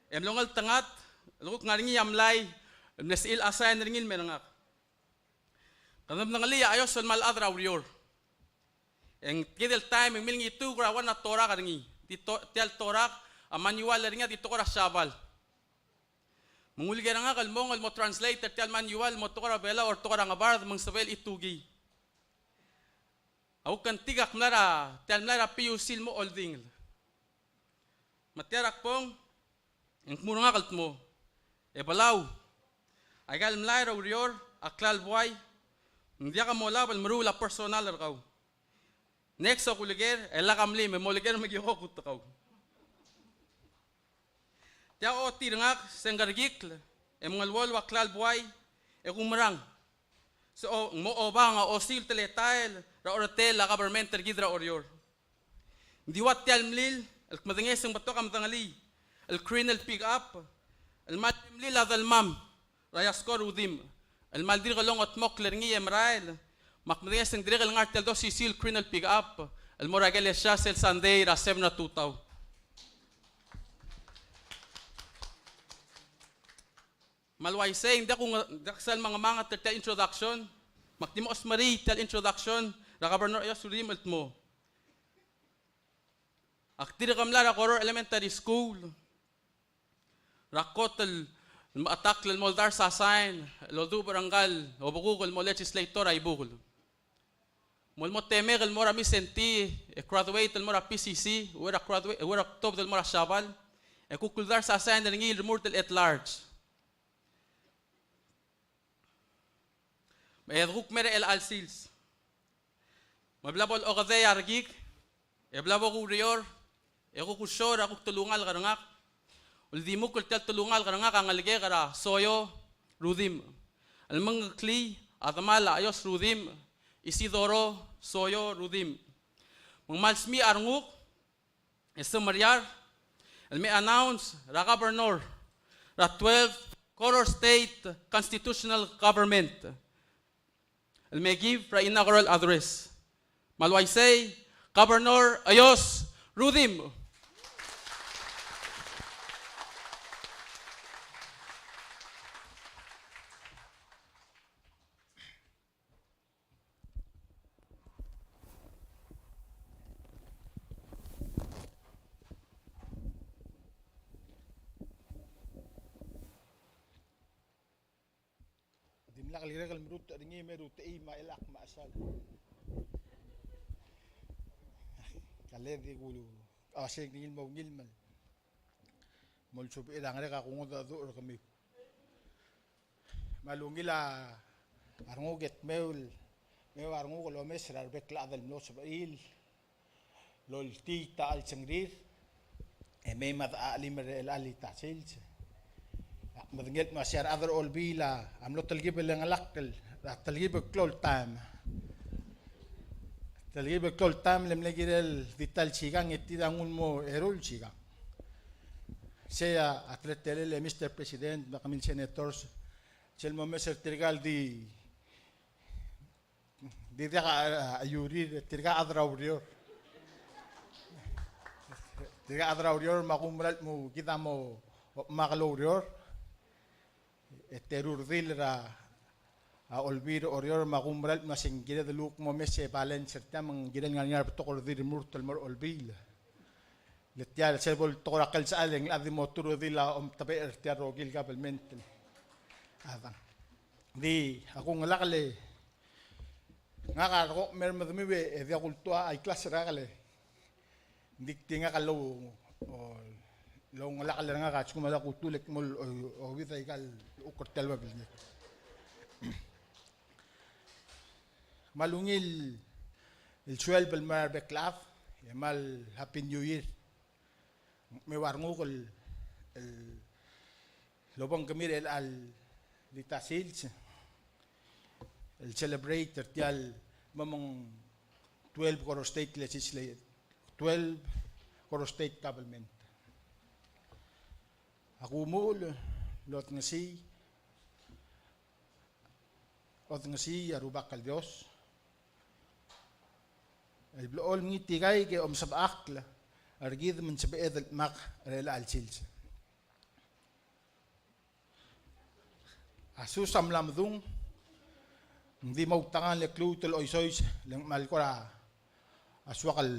E mlo ngeltengat el kuk ngar er ngii a mlai el mle sebechir el assign er ngii el mer ngak. Kede medengelii a Ios el kmal chad er a ureor. E ng kid el taem e ng milngituk er a one a torak er ngii. Di to-, tia el torak a manual er ngii a di tekoi er a Siabal. Me ng uleker er ngak el mong el mo translate er tia el manual el mo tekoi er a Belau, er tekoi er a Ngebard, me ng sebechel el itukii. A kuk kngtik, ak mlai er a, tia el mlai er a P U C el mo oldingel. Me tia er a kbong, e ng kmu er ngak el dmu, e Belau, aika el mlai er a ureor a klalo el buai, ng diak a mo olab el meruul a personal er kau. Next a kuleker, e lak a mlim, e mo oleker me ki kuk kutekau. Tia ochotii er ngak, se ng kerekikl e mengeluolu a klalo el buai, e kumerang. Se o, ng mo obang a osisiu el teletael er a orretel a government er kid er a Oreor. Ng di ua tia el mlil el kmedengesii e ng betok a medengelii el criminal pick up el kmal mlil a delmam er a Yasko Rudimch el kmal dirk longetmokl er ngii e merael, me ak medengesii e ng dirrek el ngar tia el dosisiu el criminal pick up el mo er a ikelesia sel Sunday er a seven er a tutau. Me a le uaisei, ng diak kung, diak sel mengemanget er tia el introduction, me ak di mo smeriil tia el introduction er a Governor Ios Rudimch el dmu. Ak dirk mlai er a Koror Elementary School er a kot el mechetakl el mo oldars a sign el oldubech er ngka el obekuk el mo legislator a Ibukel. Mo el mo temek el mo er a Mindszenty, e graduate el mo er a P C C, e ua er a graduate, e ua er a tuobed el mo er a Siabal, e kuk oldars a sign er ngii el remurt el at large. Me e de kuk mei er a chelecha el sils. Me bla bo lokedei a rekik, e bla bo kureor, e kuk ureor a kuk telungalek er ngak. Uldimukl er tia el telungalek er ngak a ngelekek er a Soyo Rudimch el mengeklii a demal a Ios Rudimch, Isidoro Soyo Rudimch. Me ng kmal smiich a renguk e semeriar el me announce er a Governor er a twelve Koror State Constitutional Government el me give er a inaugural address. Me a le uaisei, Governor Ios Rudimch. Dimlak el kirek el merutech er ngii me a rutechii me a chelechang me a chelsang. Ka le di kulu, a, se ng di ngii el mo ungil me mo lsubechir a ngerek a kungedecheduch er kemiu. Me a lungil a renguk e dmeu el, dmeu a renguk el omes er a rebek el chad el mlo sebechir. loltiit a chelsengrir, e mei me a dechelim er chelecha el ita sils. Ak medengei el kmo a se a rechad er a Olbiil a mlo telkib el chengelakl, a telkib el klou el taem. Telkib el klou el taem le mle kirel di ta el sikang e tir a nguu el mo eru el sikang. Sei a teletelel e Mister President, me kemiu el senators, sel momes er tirka el di di diak a, a, a iurir, tirka a chad er a ureor. Tirka a chad er a ureor, me a kumerang el kmo kid a mo, o, me a kloureor. E te eru el redil er a, a Olbiil er Oreor, me a kumerang el kmo se ng kired el kuk momes e balance er tia, me ng kirel ngar er ngii a rebetok el redil el remurt el mo er a Olbiil. Le tia el sel bo el tekoi er a klsechal e ng locha di mo teru el redil a omtebechel er tia el rokui el kabelment. A dang. Di, a kungelakl e ngak a rekuk mer medemiu e, e diak kultua a iklas er a kele. Ng di kti ngak a lou, o, loungelakl er ngak a lsekum a diak kultul e kmo, o, o, obid a ikal uker tia el babilngek. Me a ungil el suelb el mo er a rebek el chad, e kmal Happy New Year. Me a renguk el, el lobengkemiu er chelecha el ita sils el celebrate er tia el mo meng twelve Koror State Legisla-, twelve Koror State Government. A kumuchel el odengesii, odengesii a Rubak el Dios el blechoel mengetikaik e omsebechakl er kid me ng sebeched el dmak er chelecha el sils. A sus a mla medung, ng di mo outekangel e kluut el choisois, le ng kmal kora soak el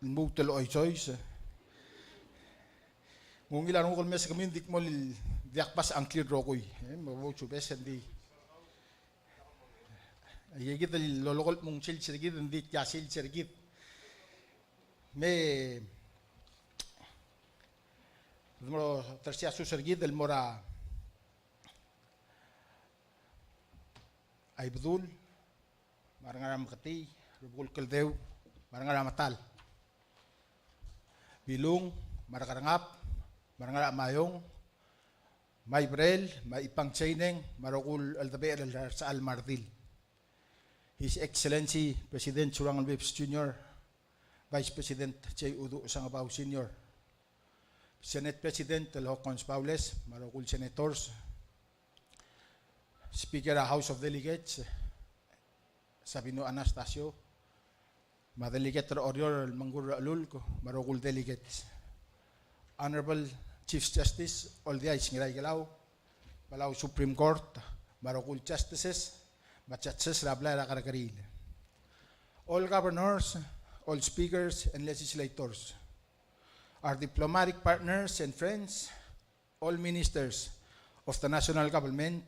lmuut el choisois. Ng ungil a renguk el mes kemiu, ng di kmo diak kbasech a ngklir el rokui. E, me bo subes e ng di. Aikakid el lolekoi el kmo ng sils er kid, ng di tia sils er kid. Me de mo tersii a sus er kid el mo er a Ibedul, me a Ngara Meketii, Rubekul Kldeu, me a Ngara Metal. Bilung, me a Kerengab, me a Ngara Maiong, me a Iberel, me a Ipang Seineng, me a rokui el cheldebechel er a resechal me a redil. His Excellency President Surangel Whipps Junior, Vice President J. Uduch Sengebau Senior, Senate President el Hokkons Baules, me a rokui el senators, Speaker er a House of Delegates, Sabino Anastacio, me a delegate er a Oreor el Mengkur er a Chelulk, me a rokui el delegates. Honorable Chief Justice Oldiais Ngiraikelau, Palau Supreme Court, me a rokui el justices, me a judges er a blai er a kerrekeriil. All governors, all speakers and legislators, our diplomatic partners and friends, all ministers of the national government,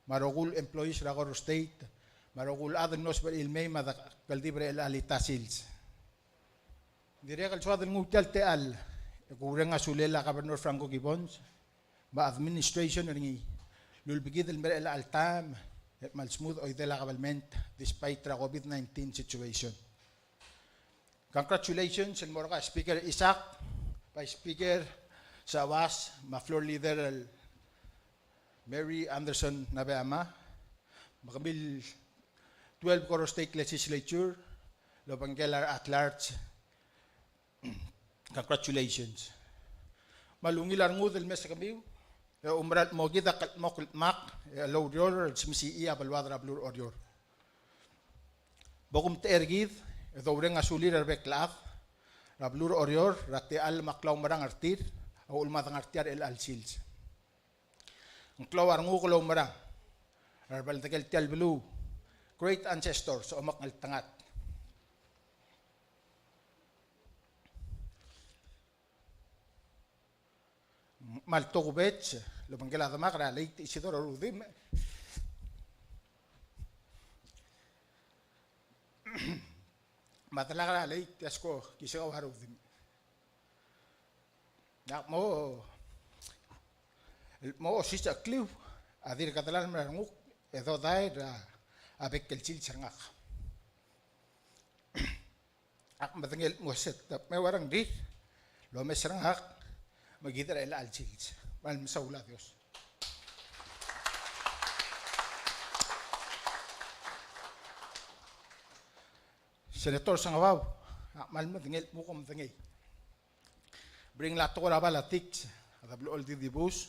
me a rokui el employees er a Koror State, me a rokui el chad el mlo sebechir el mei me a dekeldibel er chelecha el ita sils. Dirrek el soad el nguu tia el techall e kureng a sulel a Governor Franco Gibbons me a administration er ngii el ulebekid el mei er chelecha el taem e kmal smooth oidel a government despite er a COVID nineteen situation. Congratulations el mo er kau Speaker Isaac, Vice Speaker Sauas, me a Floor Leader el Mary Anderson Nabeyama, me kemiu el twelve Koror State Legislature el obengkel a re at large. Congratulations. Me a ungil a rengud el mes kemiu, e oumerang el kmo kid a kldmokl el dmak e loureor el smisichii a beluad er a beluu er Oreor. Bo kumtechei er kid e doureng a sulir a rebek el chad er a beluu er Oreor er a techall me a klaumerang er tir a uchul me a dengar tia er chelecha el sils. Ng klou a renguk el oumerang er a rebeldek el tia el beluu, great ancestors, omek ngeltengat. Me a le tokubets el obengkel a demak er a late Isidoro Rudimch me a delak er a late Esko Kisikau Rudimch. Ak mo, mo osisechekliu a dirk delal me a renguk e dodai er a bek el sils er ngak. Ak medengei el mo set up me a rengrir el omes er ngak me kid er chelecha el sils. Me kmal mesaul a Dios. Senator Sengebau, ak kmal medengei el mo kom medengei. Bring a tekoi er a politics a de blechoel di dibus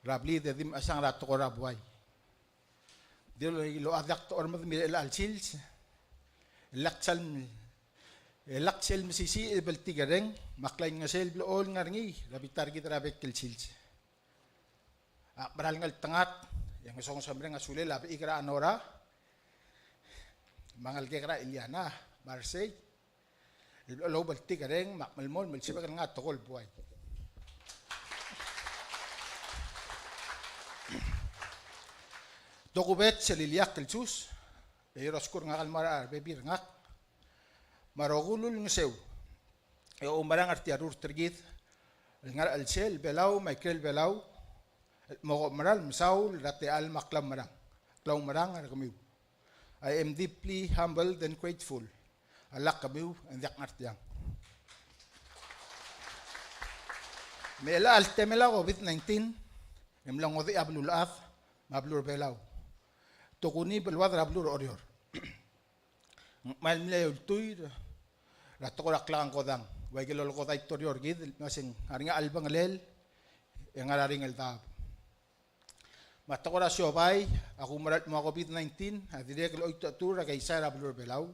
er a blid e di mechesang er a tekoi er a buai. Di locha diak dolemolem er chelecha el sils. E lak sel, e lak sel mesisiich el bltikerreng me a klaingeseu el blechoel ngar er ngii er a bita er kid er a bek el sils. Ak mera el ngeltengat e ng songesemereng a sulel a bechik er a Anora me a ngelekek er a Iliana me a Resei el blechoel oubltikerreng me ak melemolem el sebechek el ngar er a tekoi el buai. Tokubets el ileakl el sus, e Dios a losukul er ngak el mo er a rebebil er ngak me a rokui el ngeseu e oumerang er tia el rurt er kid el ngar er a chelsel Belau me a ikrel Belau el mo kuk mera el mesaul er a techall me a klaumerang, klaumerang er kemiu. I am deeply humbled and grateful. A lak kemiu e ng diak ngar tiang. Me chelecha el temel a COVID nineteen e mla ngodechii a beluulechad me a beluu er a Belau, tokuni beluad er a beluu er a Oreor. Ng kmal mle ultuil er a tekoi er a klekangkodang, ua ikel lolekoi a torior er kid el kmo se ng ngar er ngii a chelbengelel e ngar er a ringel daob. Me a tekoi er a siobai a kumerang el kmo a COVID nineteen a dirrek el oitechetur er a keizai er a beluu er a Belau.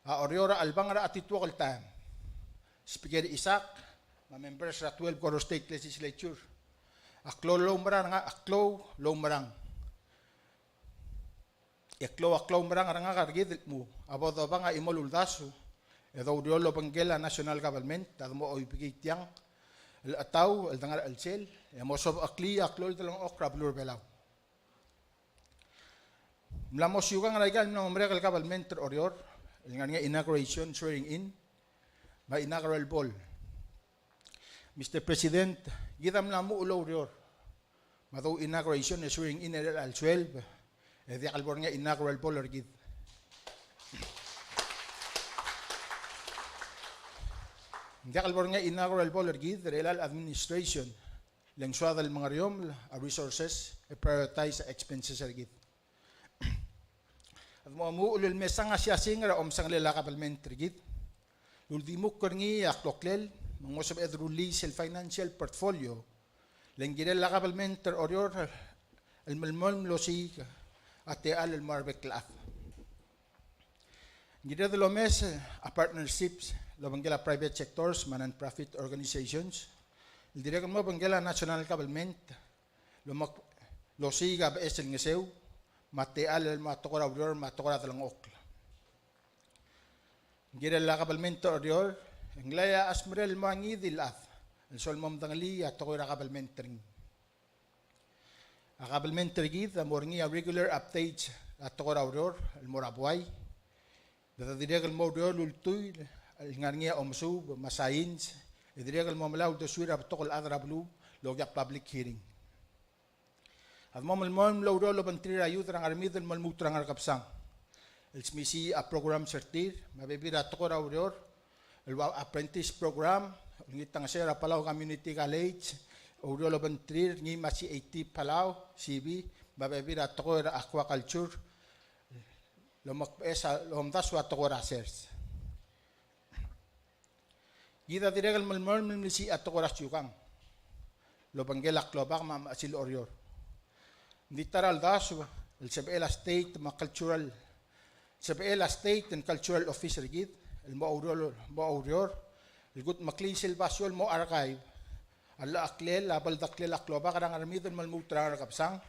A Oreor a chelebangel er a chetituokel taem. Speaker Isaac me a members er a twelve Koror State Legislature, a klou el oumerang er ngak, a klou el oumerang. E klou a klaumerang er ngak er kid el kmo a bo dobang a chimo el uldasu e doureor el obengkel a national government a de mo oibekii tiang el chetau el de ngar er a chelsel e mo sobecheklii a klou el delengchokl er a beluu er a Belau. Mla mo siukang er aika el mla mo merek el government er a Oreor el ngar er ngii a inauguration, swearing in me a inaugural ball. Mister President, kid a mla muchel el oureor me a dou inauguration e swearing in er chelecha el sueleb, e diak el bo er ngii a inaugural ball er kid. Ng diak el bo er ngii a inaugural ball er kid er chelecha el administration, le ng soad el mengeriomel a resources e prioritize a expenses er kid. A de mo omuchel el mesang a siasing er a omesengelel a kabelment er kid el uldimukl er ngii a kloklel me ng mo sebeched el release el financial portfolio, le ng kirel a kabelment er a Oreor el melemolem el osiik a techall el mo er a rebek el chad. Ng kired el omes a partnerships el obengkel a private sectors me a non-profit organizations el dirrek el mo obengkel a national government el omek-, el osiik a beches el ngeseu me a techall el mo er a tekoi er a ureor me a tekoi er a delengchokl. Ng kirel a kabelment er a Oreor e ng loia a chesmerel el mo er ngii di el chad el soal mo medengelii a tekoi er a kabelment er ngii. A kabelment er kid a mo er ngii a regular updates er a tekoi er a ureor el mo er a buai. Te dirrek el mo oureor el ultuil el ngar er ngii a omesuub me a science, e dirrek el mo melai a uldesuir a betok el chad er a beluu el okiu a public hearing. A de mo melemolem el oureor el obengterir a youth er a Ngermid el mo lmuut er a Ngerkebesang el smisichii a programs er tir me a bebil er a tekoi er a ureor el ua apprentice program, olengit a ngeseu er a Palau Community College, oureor el obengterir ngii me a C A T Palau, C B, me a bebil er a tekoi er a aquaculture, el omekbeches a, el omdasu a tekoi er a sers. Kid a dirrek el melemolem el melisiich a tekoi er a siukang el obengkel a klobak me a mechesil Oreor. Ng di ta er a uldasu el sebechel a state me a cultural, sebechel a state and cultural office er kid el mo oureor, mo oureor el kudmeklii sel basio el mo archive a llecheklel a beldeklel a klobak er a Ngermid el mo lmuut er a Ngerkebesang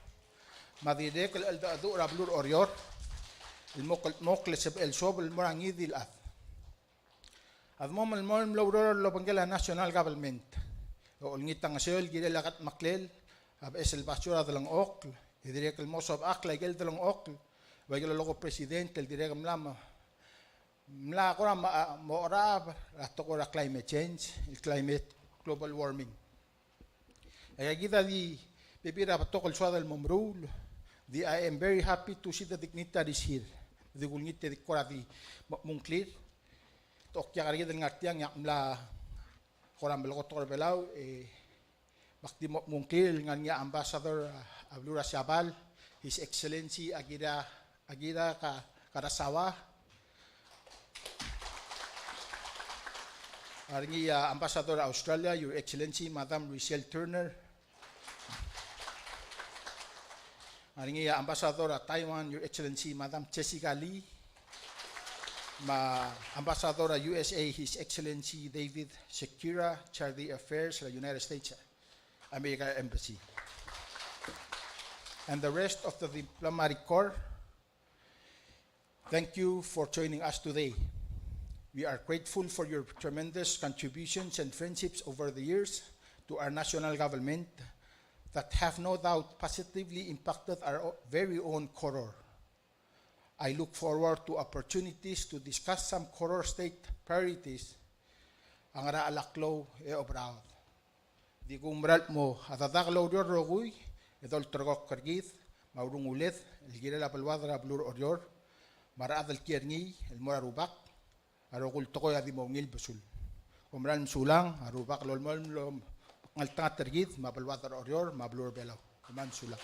me a dirrek el cheldecheduch er a beluu er a Oreor el mo kldmokl el sebechel suobel el mo er a ngii di el chad. A de mo melemolem el oureor el obengkel a national government. E olengit a ngeseu el kirel a kudmeklel a beches el basio er a delengchokl, e dirrek el mo sobechakl a ikel delengchokl, ua ikel lolekoi a president el dirrek el mla me, mla kora me, a, mo cherechar er a tekoi er a climate change, el climate, global warming. E aika kid a di bebil er a betok el soad el mo meruul, di I am very happy to see the dignitaries here. di kulengit e di kora di mo mungklir. Te okiu a kerekikl el ngar tiang e ak mla kora melekotok er a Belau, e me ak di mo mungklir el ngar er ngii a Ambassador, a, a beluu er a Siabal, His Excellency Akira, Akira Ka-, Karasawa. Ngar er ngii a Ambassador er a Australia, Your Excellency Madam Richelle Turner. Ngar er ngii a Ambassador er a Taiwan, Your Excellency Madam Jessica Lee. Me a Ambassador er a U S A, His Excellency David Sekura, Charity Affairs er a United States America Embassy. And the rest of the diplomatic corps, thank you for joining us today. We are grateful for your tremendous contributions and friendships over the years to our national government that have no doubt positively impacted our o-, very own Koror. I look forward to opportunities to discuss some Koror State priorities. A ngar er a chelecha el klou e oberaod. Di kumerang el mo a dadak el oureor el rokui e dolterekokl er kid me a urunguled el kirel a beluad er a beluu er Oreor me a rechad el kiei er ngii el mo er a Rubak. A rokui el tekoi a di mo ungil besul. Kom kmal mesulang, a Rubak a lolemolem el omekngeltengat er kid me a beluad er Oreor me a beluu er Belau. Kom kmal mesulang.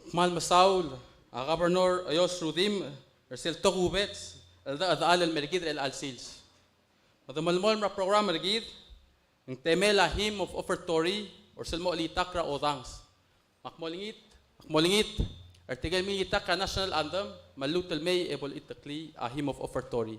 Kmal mesaul a Governor Eyos Rudimch er sel tokubets el de-, el dechal el mer kid er chelecha el sils. Me de melemolem er a program er kid, ng temel a Hymn of Offertory, er sel mo chelitakl er a odanges. Me ak mo olengit, ak mo olengit er tirke el mei el chelitakl er a National Anthem, me lluut el mei e bo lechiteklii a Hymn of Offertory.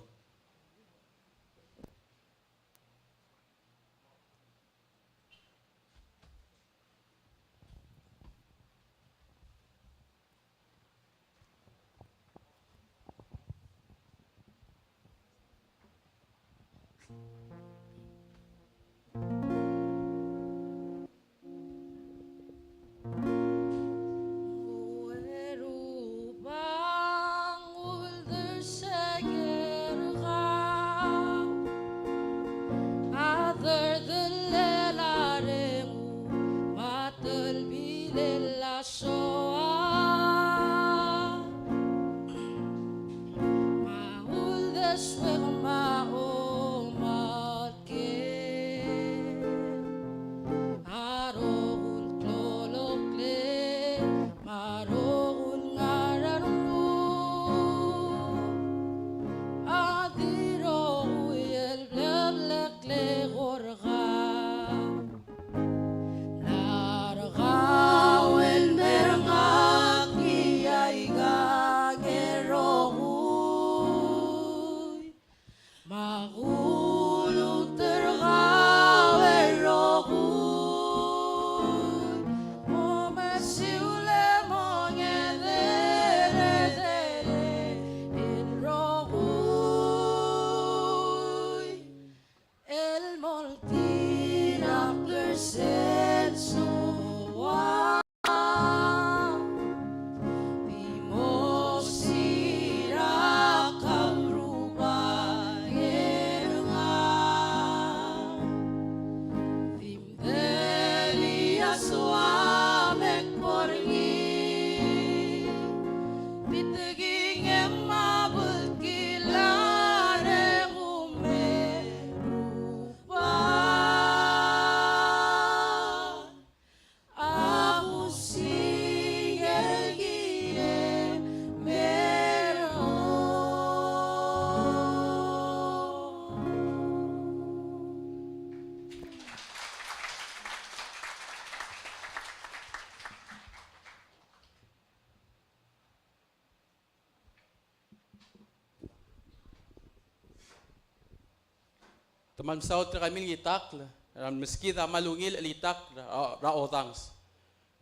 Te kmal mesaul tirka el mei el chelitakl er a meskid a kmal ungil chelitakl er a, er a odanges.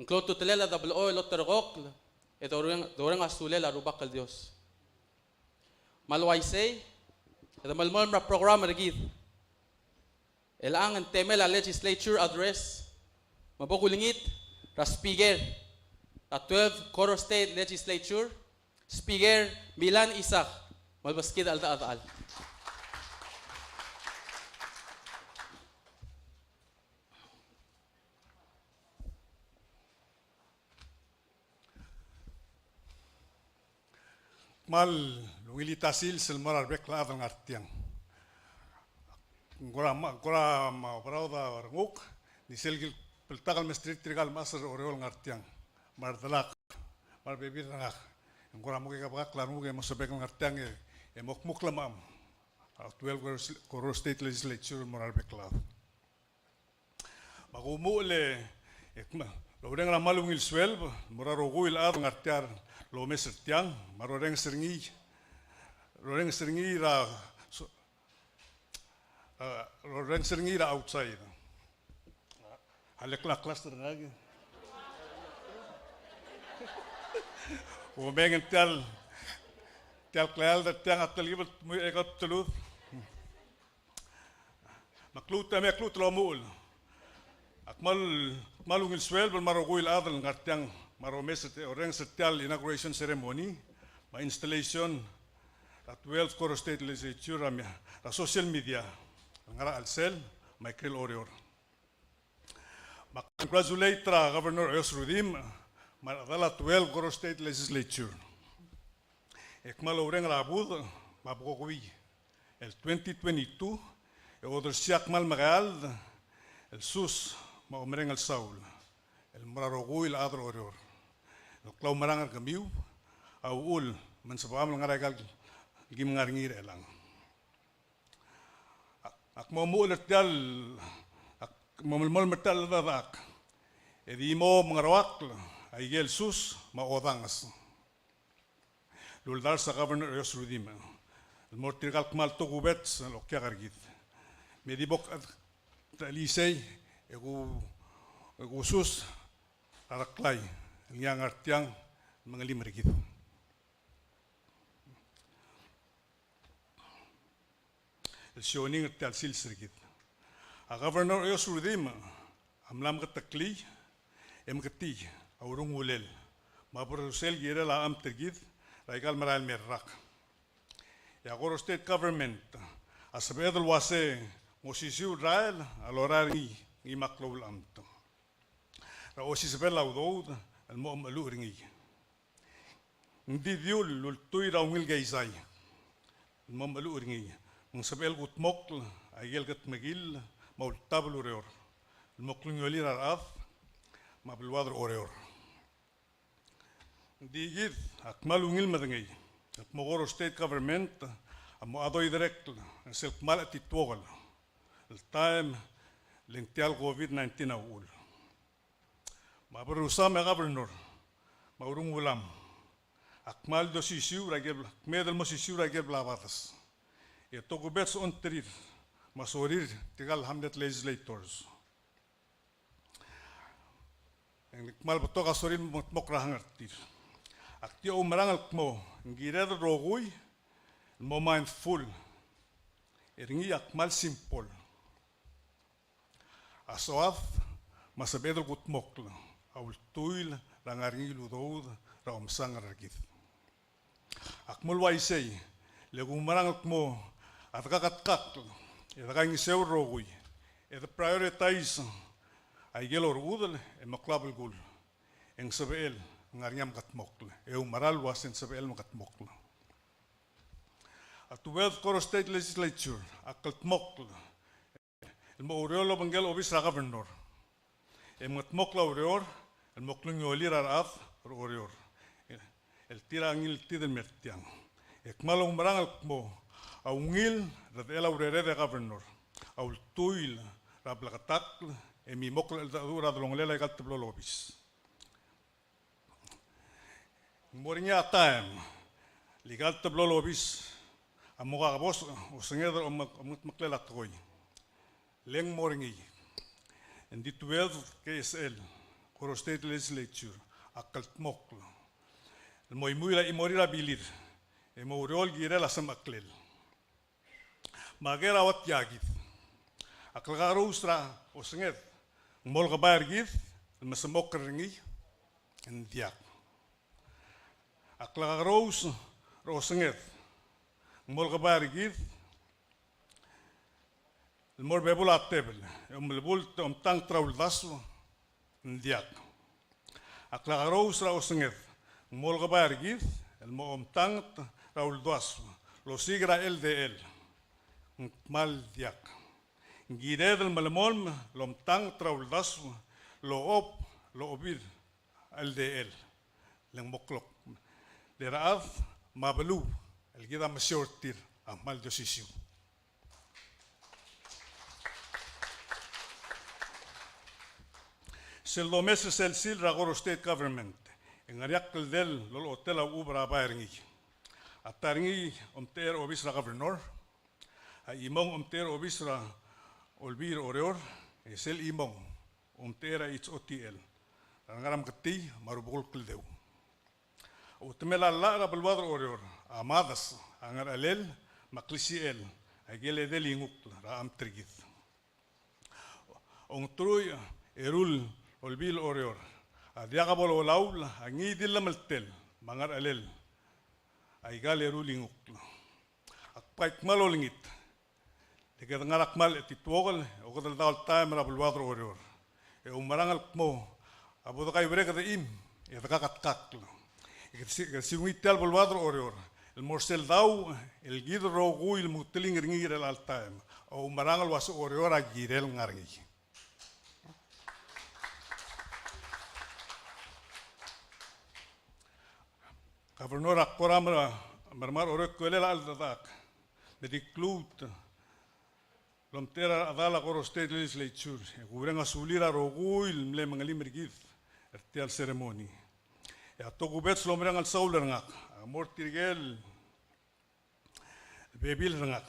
Ng klou a ultutelel a deblechoel el oterekokl e doreng, doreng a sulel a Rubak el Dios. Me a le uaisei, e de melemolem er a program er kid. Chelechang e ng temel a legislature address, me bo kulengit er a speaker er a twelve Koror State Legislature, Speaker Milan Isaac, me lebeskid a cheldechedechal. kmal ungil a sils el mo er a rebek el chad el ngar tiang. Ng kora ma, ng kora ma, proud a renguk, ng di sel kil beltak el mesterir tirka el mechas er Oreor el ngar tiang, me a redelak, me a rebebil er ngak. Ng kora mo kekebekakl a renguk e mo sebechek el ngar tiang e, e mo kmu klemam a twelve Koror State Legislature el mo er a rebek el chad. Me ak omuchel e, e kmal, el oureng er a kmal ungil sueleb el mo er a rokui el chad el ngar tia el omes er tiang, me a rorrenges er ngii, rorrenges er ngii er a, so, a, rorrenges er ngii er a outside. A lek el cluster er ngak. Omeng e ng tia el, tia el kleald er tiang a telkib el dmu e kau bdelud. Me ak lmuut, me ak lmuut el omuchel. Ak kmal, kmal ungil sueleb el mo er a rokui el chad el ngar tiang me a romes, orrenges er tia el inauguration ceremony me a installation er a twelve Koror State Legislature er a, er a social media el ngar er a chelsel me a ikrel Oreor. Me ak congratulate er a Governor Eyos Rudimch me a rechedal a twelve Koror State Legislature. E kmal oureng er a budech me a bekokui el twenty twenty-two e odersii a kmal mekeald el sus me a omereng el saul el mo er a rokui el chad er Oreor el klaumerang er kemiu a uchul me ng sebecham el ngar er aika el kim ngar er ngii er chelechang. Ak mo omuchel er tia el, ak mo melemolem er tia el cheldechedechak e di mo mengeroakl aike el sus me a odanges el uldars a Governor Eyos Rudimch el mo er tirka el kmal tokubets el okiak er kid. Me di bo kchelisei e ku, e kusus er a reklai el ngii a ngar tiang el mengelim er kid. El sioning er tia el sils er kid. A Governor Eyos Rudimch a mla meketeklii e meketii a urungulel me a berrusel kirel a chemt er kid er aika el merael me el rak. E a Koror State Government a sebeched el uase ng osisiu el rael a lorael er ngii, ngii me a klou el chemt er a osisebel a udoud el mo chemecheluch er ngii. Ng di diul el ultuil er a ungil keizai el mo chemecheluch er ngii, me ng sebechel kudmokl aike el kedmekill me a ultab el ureor el mo klungiolir a rechad me a beluad er Oreor. Ng di kid a kmal ungil medengei el kmo Koror State Government a mo a doiderekl er sel kmal chetituokel el taem el ng tia el COVID nineteen a uchul. Me a berrusam e a Governor me a urungulam a kmal di osisiu er aike el, kmeed el mo osisiu er aike el blabades e tokubets a ongtir me a sorir tirka el Hamlet Legislators. E ng kmal betok a sorir el mo mengetmokl er a hang er tir. Ak di oumerang el kmo ng kired el rokui el mo mindful er ngii a kmal simple. A soad me a sebeched el kudmokl a ultuil er a ngar er ngii el udoud er a omsangel er kid. Ak mo uaisei, le kumerang el kmo a dekaketkakl e dekaingeseu el rokui e de prioritize aike el orechudel e mo klabelkul e ng sebechel el ngar er ngii a mekedmokl, e oumera el uase ng sebechel el mekedmokl. A twelfth Koror State Legislature a kldmokl el mo oureor el obengkel obis er a governor e mengetmokl a ureor el mo klungiolir a rechad er Oreor el tir a ngiltid el mer tiang. E kmal oumerang el kmo a ungil er a redechel a urered e governor a ultuil er a bleketakl e mimokl el cheldecheduch er a delongelel aika el teblo el obis. Ng mo er ngii a taem el aika el teblo el obis a mo kakebosech osenged er a omengetmeklel a tekoi. Le ng mo er ngii, ng di twelfth K S L, Koror State Legislature, a kldmokl el mo imuil a chimorir a bilir e mo oureor el kirel a semecheklel. Me a ker a ua tia kid. A klekakerous er a osenged ng mo lekebai er kid el mesemechokl er ngii? Ng diak. A klekakerous er a osenged ng mo lekebai er kid el mo er a bebul a tebel e omelebult e omtanget er a uldasu? Ng diak. A klekakerous er a osenged ng mo lekebai er kid el mo omtanget er a uldasu el osiik er a L D L. Ng kmal diak. Ng kired el melemolem el omtanget er a uldasu el ochob, el ochobir a L D L. Le ng mo klok. Le a rechad me a beluu el kid a mesiou er tir a kmal di osisiu. Sel domes er sel seal er a Koror State Government, e ng ngar er ngii a kldei el olechotel a uchub er a bai er ngii. A ta er ngii a omtechei er a obis er a governor, a chimong a omtechei er a obis er a Olbiil er Oreor, e sel chimong a omtechei er a H O T L, er a Ngarameketii me a Rubekul Kldeu. A chutemel a llach er a beluad er Oreor a mades a ngerchelel me a klisichel a ikel edei el ngukl er a chemt er kid. Ongeteruich, eru el Olbiil er Oreor a diak bo lolaul a ngii di el llemeltel me a ngerchelel a ikal eru el ngukl. Ak bai kmal olengit le kede ngar er a kmal chetituokel e okedeldaol taem er a beluad er Oreor e oumerang el kmo a bo dekaurrek e de chim e de kaketkakl. E kede si-, kede siungii tia el beluad er Oreor el mo er sel dau el kid el rokui el mengeteling er ngii er chelecha el taem. Oumerang el uase Oreor a kirel ngar er ngii. Governor, a kora me-, mermang er a Oreor e kuelel a cheldechedechak me di kluut el omtechei er a rechedal a Koror State Legislature e kuureng a sulir a rokui el mle mengelim er kid er tia el ceremony. E a tokubets el omereng el saul er ngak a mo er tirke el bebil er ngak.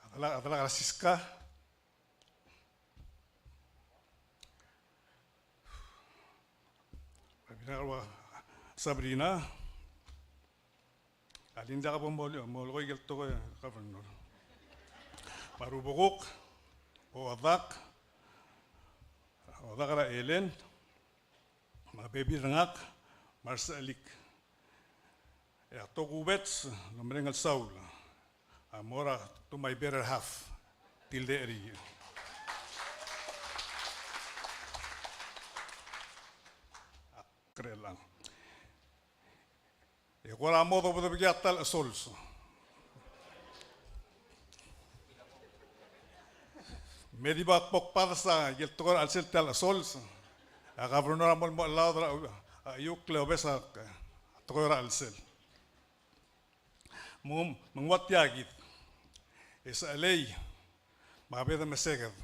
A delak, a delak er a Siska, Sabrina, a Linda, ka bo mo, mo lekoi ikel tekoi, Governor. Me a Rubekuk, Odak, Odak er a Ellen, me a bebil er ngak, me a resechelik. E a tokubets el omereng el saul a mo er a to my better half, Tilde Erie. Ak kerel ang. E kora mo dobedebekii a ta el chesols. Me di bo kbokbades a ikel tekoi er a chelsel tia el chesols, a Governor a mo, mo chellaod er a, a, iukl e obes a tekoi er a chelsel. Me ng, me ng ua tia kid. E sechelei, me a bedul meseked,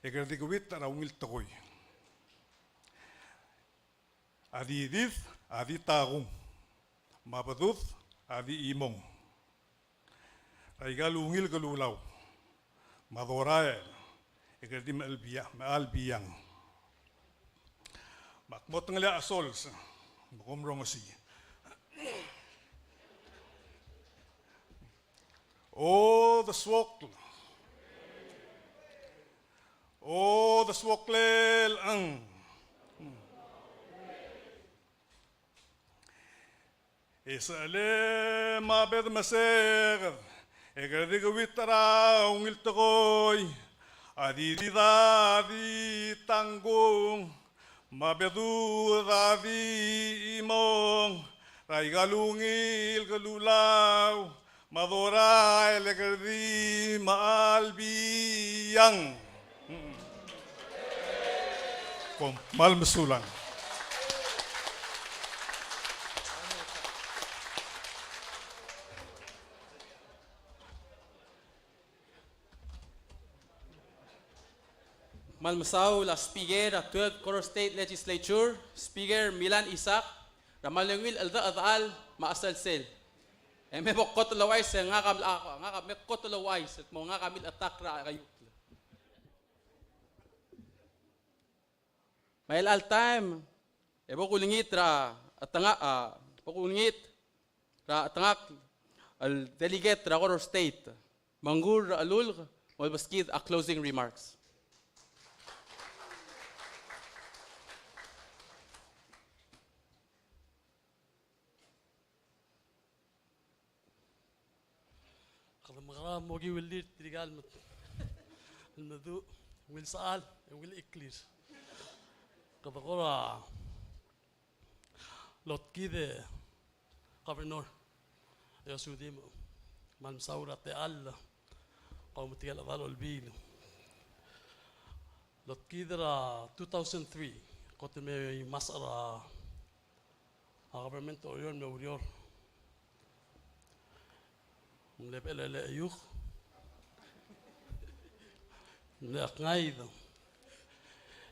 e kede di keuit er a ungil tekoi. A didid a di takung, me a bedud a di chimong. Er a ikal ungil kelulau, me a dorael, e kede di mechal bia-, mechal biang. Me ak mo tengelii a chesols, me kom rongesii. O, deswokl. O, deswoklel, ang. E sechelei me a bedul meseked, e kede di keuit er a ungil tekoi. A didid a di tangkung, me a bedud a di chimong, er a ikal ungil kelulau, me a dorael e kede di mechal biang. Kom kmal mesulang. Kmal mesaul a Speaker er a twelfth Koror State Legislature, Speaker Milan Isaac, er a mle ungil cheldechedechal me a chelsel. E me bo kot el ouchais e ngak a mle, ngak a me kot el ouchais el kmo ngak a milchetak er a kaiukl. Me a chelecha el taem e bo kulengit er a chetengakl, a, bo kulengit er a chetengakl el delegate er a Koror State, Mengkur Rechelulk, molbeskid a closing remarks. Kede mekerang e mo kiullir tirka el med-, el meduch, ungil sechal, e ungil chiklir. Kede kora lotkid e Governor. Te osudem, me kmal mesaul er a techall, kau me tirke el chedal Olbiil. Lotkid er a two thousand three, kot el mei masech er a, a government er a Oreor el mle oureor. Ng mle bechel el echiuk. Ng mle kngaid.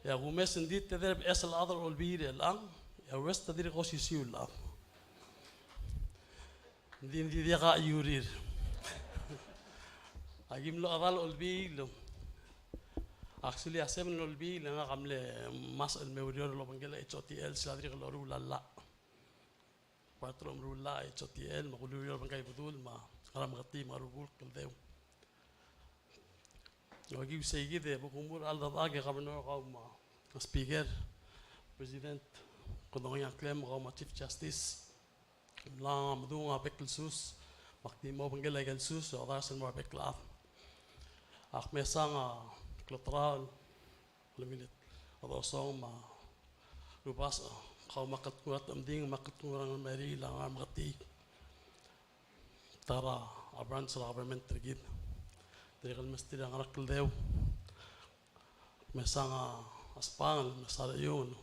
E a kumes, ng di te di beches el chad er a Olbiil er chelechang, e a rest a dirk osisiu el chad. Ng di, ng di diak a chiurir. Aki mlo chedal Olbiil. Actually, a seven el Olbiil, e ngak a mle masech el me oureor el obengkel a H O T L, sel dirk loruul a llach. Part el omeruul a llach a H O T L, me a kuliureor er ngii a Ibedul, me a Ngarameketii, me a Rubul, Kldeu. Okiu sei kid e bo kumuchel a cheldechedechak e Governor, kau me a Speaker, President, kede ongei a ngklem, kau me a Chief Justice, mla medung a bek el sus, me ak di mo obengkel aike el sus, e odars el mo er a bek el chad. Ak mesang a kloteraol, Olemilet Odosong me a Rubasech, kau me a Kldnguar Techemding, me a Kldnguar Ngermeriil, a Ngermeketii. Ta er a branch er a government er kid. Dirrek el mesterir a Ngerang Kldeu. Mesang a Spangel, Mesang a Iung.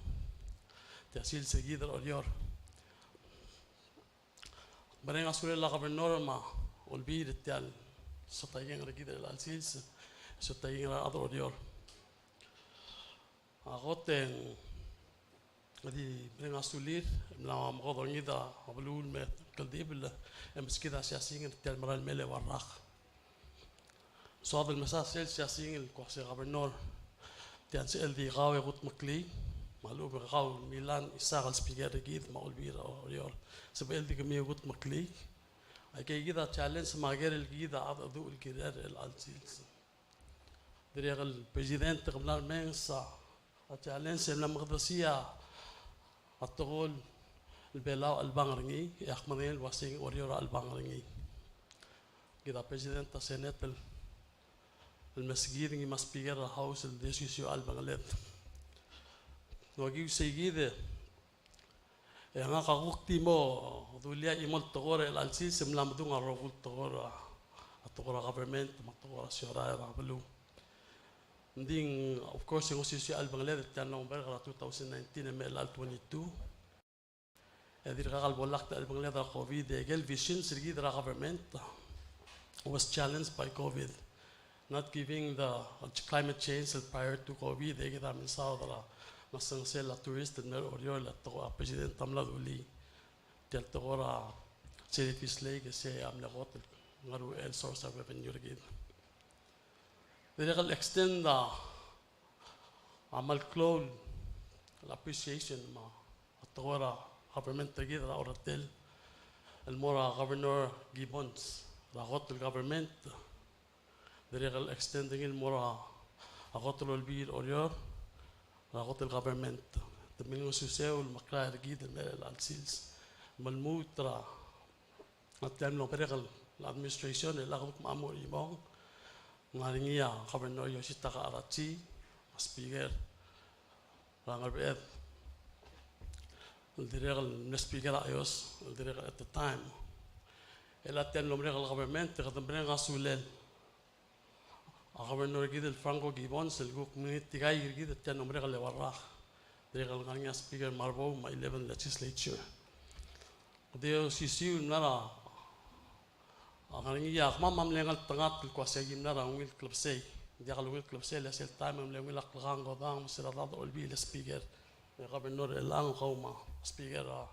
Tia sils er kid er a Oreor. Mereng a sulel a Governor me a Olbiil er tia el sotakingel er kid er chelecha el sils, sotakingel er a rechad er a Oreor. A kot e ng di mereng a sulir, e mla mekedongid a beluu el me kldibel, e meskid a siasing er tia el merael mei el eua el rak. Soad el mesa sel siasing el kmo se Governor, tia ng sebechel di kau e kutmeklii, me a lechub e kau Milan Isaac el Speaker er kid me a Olbiil er a Oreor. Sebechel di kemiu e kutmeklii. Aike kid a challenge me a ker el kid a cheldecheduch el kirir er chelecha el sils. Dirrek el President, ke mla remenges a challenge e mla mekedesii a tekoi el Belau a chelebangel er ngii, e ak medengei el uasei ng Oreor a chelebangel er ngii. Kid a President er a Senate el, el meskid ngii me a Speaker er a House el di osisiu a chelebangeled. Okiu sei kid e ngak a kuk di mo dulii a chimo el tekoi er chelecha el sils e mla medung a rokui el tekoi er a, a tekoi er a government me a tekoi er a siorai er a beluu. Ng di, of course, e ng osisiu a chelebangeled er tia el November er a two thousand nineteen e me er chelecha el twenty-two. E dirkak el bo lak a chelebangeled er a COVID, e aike el visions er kid er a government was challenged by COVID, not giving the climate change el prior to COVID, e kid a milsaod er a ngesengesel a tourist el mei er a Oreor, el tekoi a President a mla dulii. Tia el tekoi er a Jellyfish Lake, e sei a mle kot el ngar er a source of revenue er kid. Dirrek el extend a, a kmal klou el appreciation me a tekoi er a government er kid er a Oreor el mo er a Governor Gibbons er a kot el government. Dirrek el extend er ngii el mo er a kot el Olbiil er Oreor er a kot el government. Te milengesuseu el mekrael er kid el mei er chelecha el sils me lmuut er a a tia el mlo merek el administration el ak dmu el mo er a chimong, ng ngar er ngii a Governor Yositaka Adachi, a Speaker er a Ngerbeched, el dirrek el mle Speaker er a Ios, el dirrek at the time. El a tia el mlo merek el government e kede mereng a sulel a Governor er kid el Franco Gibbons el kuk mle tirkaik er kid er tia el mlo merek el eua el rak. Dirrek el ngar er ngii a Speaker Marbou me a eleven legislature. Kede osisiu el mla er a, a ngar er ngii a kemam a mle ngeltengat el kmo se aki mla er a ungil klebesei. Ng diak el ungil klebesei, le sel taem e ng mle ungil a klekangkodang me se er a rechad er a Olbiil el speaker. E Governor er chelechang, kau me a Speaker, a,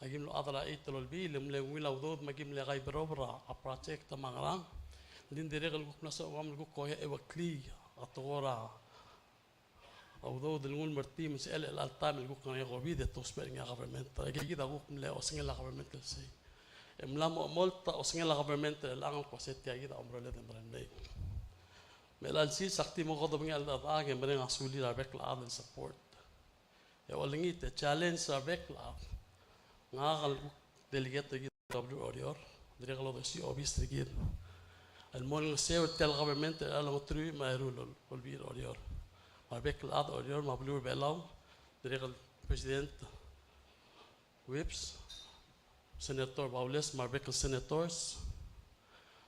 aki mlo chad er a eight el Olbiil, e ng mle ungil a udoud me aki mle kaiberob er a project me a ngerang. Ng di dirrek el kuk mla soam el kuk oekeklii a tekoi er a udoud el nguu el mer tir me sel chelecha el taem el kuk ngar er ngii a COVID e te ousbech er ngii a government. Aike kid a kuk mle osengel a government el sei. E mla mo chemolt a osengel a government er chelechang el kmo se tia kid a omerelled e mereng mei. Me chelecha el sils ak di mo kodobengii a cheldechedechak e mereng a sulir a rebek el chad el support. E olengit e challenge er a rebek el chad. Ngak el kuk delegate er kid er a beluu er Oreor, dirrek el odesii obis er kid el mo olengeseu er tia el government er a ongeteruich me a erul el Olbiil er Oreor. Me a rebek el chad er Oreor me a beluu er a Belau, dirrek el President Whipps, Senator Baules me a rebek el senators,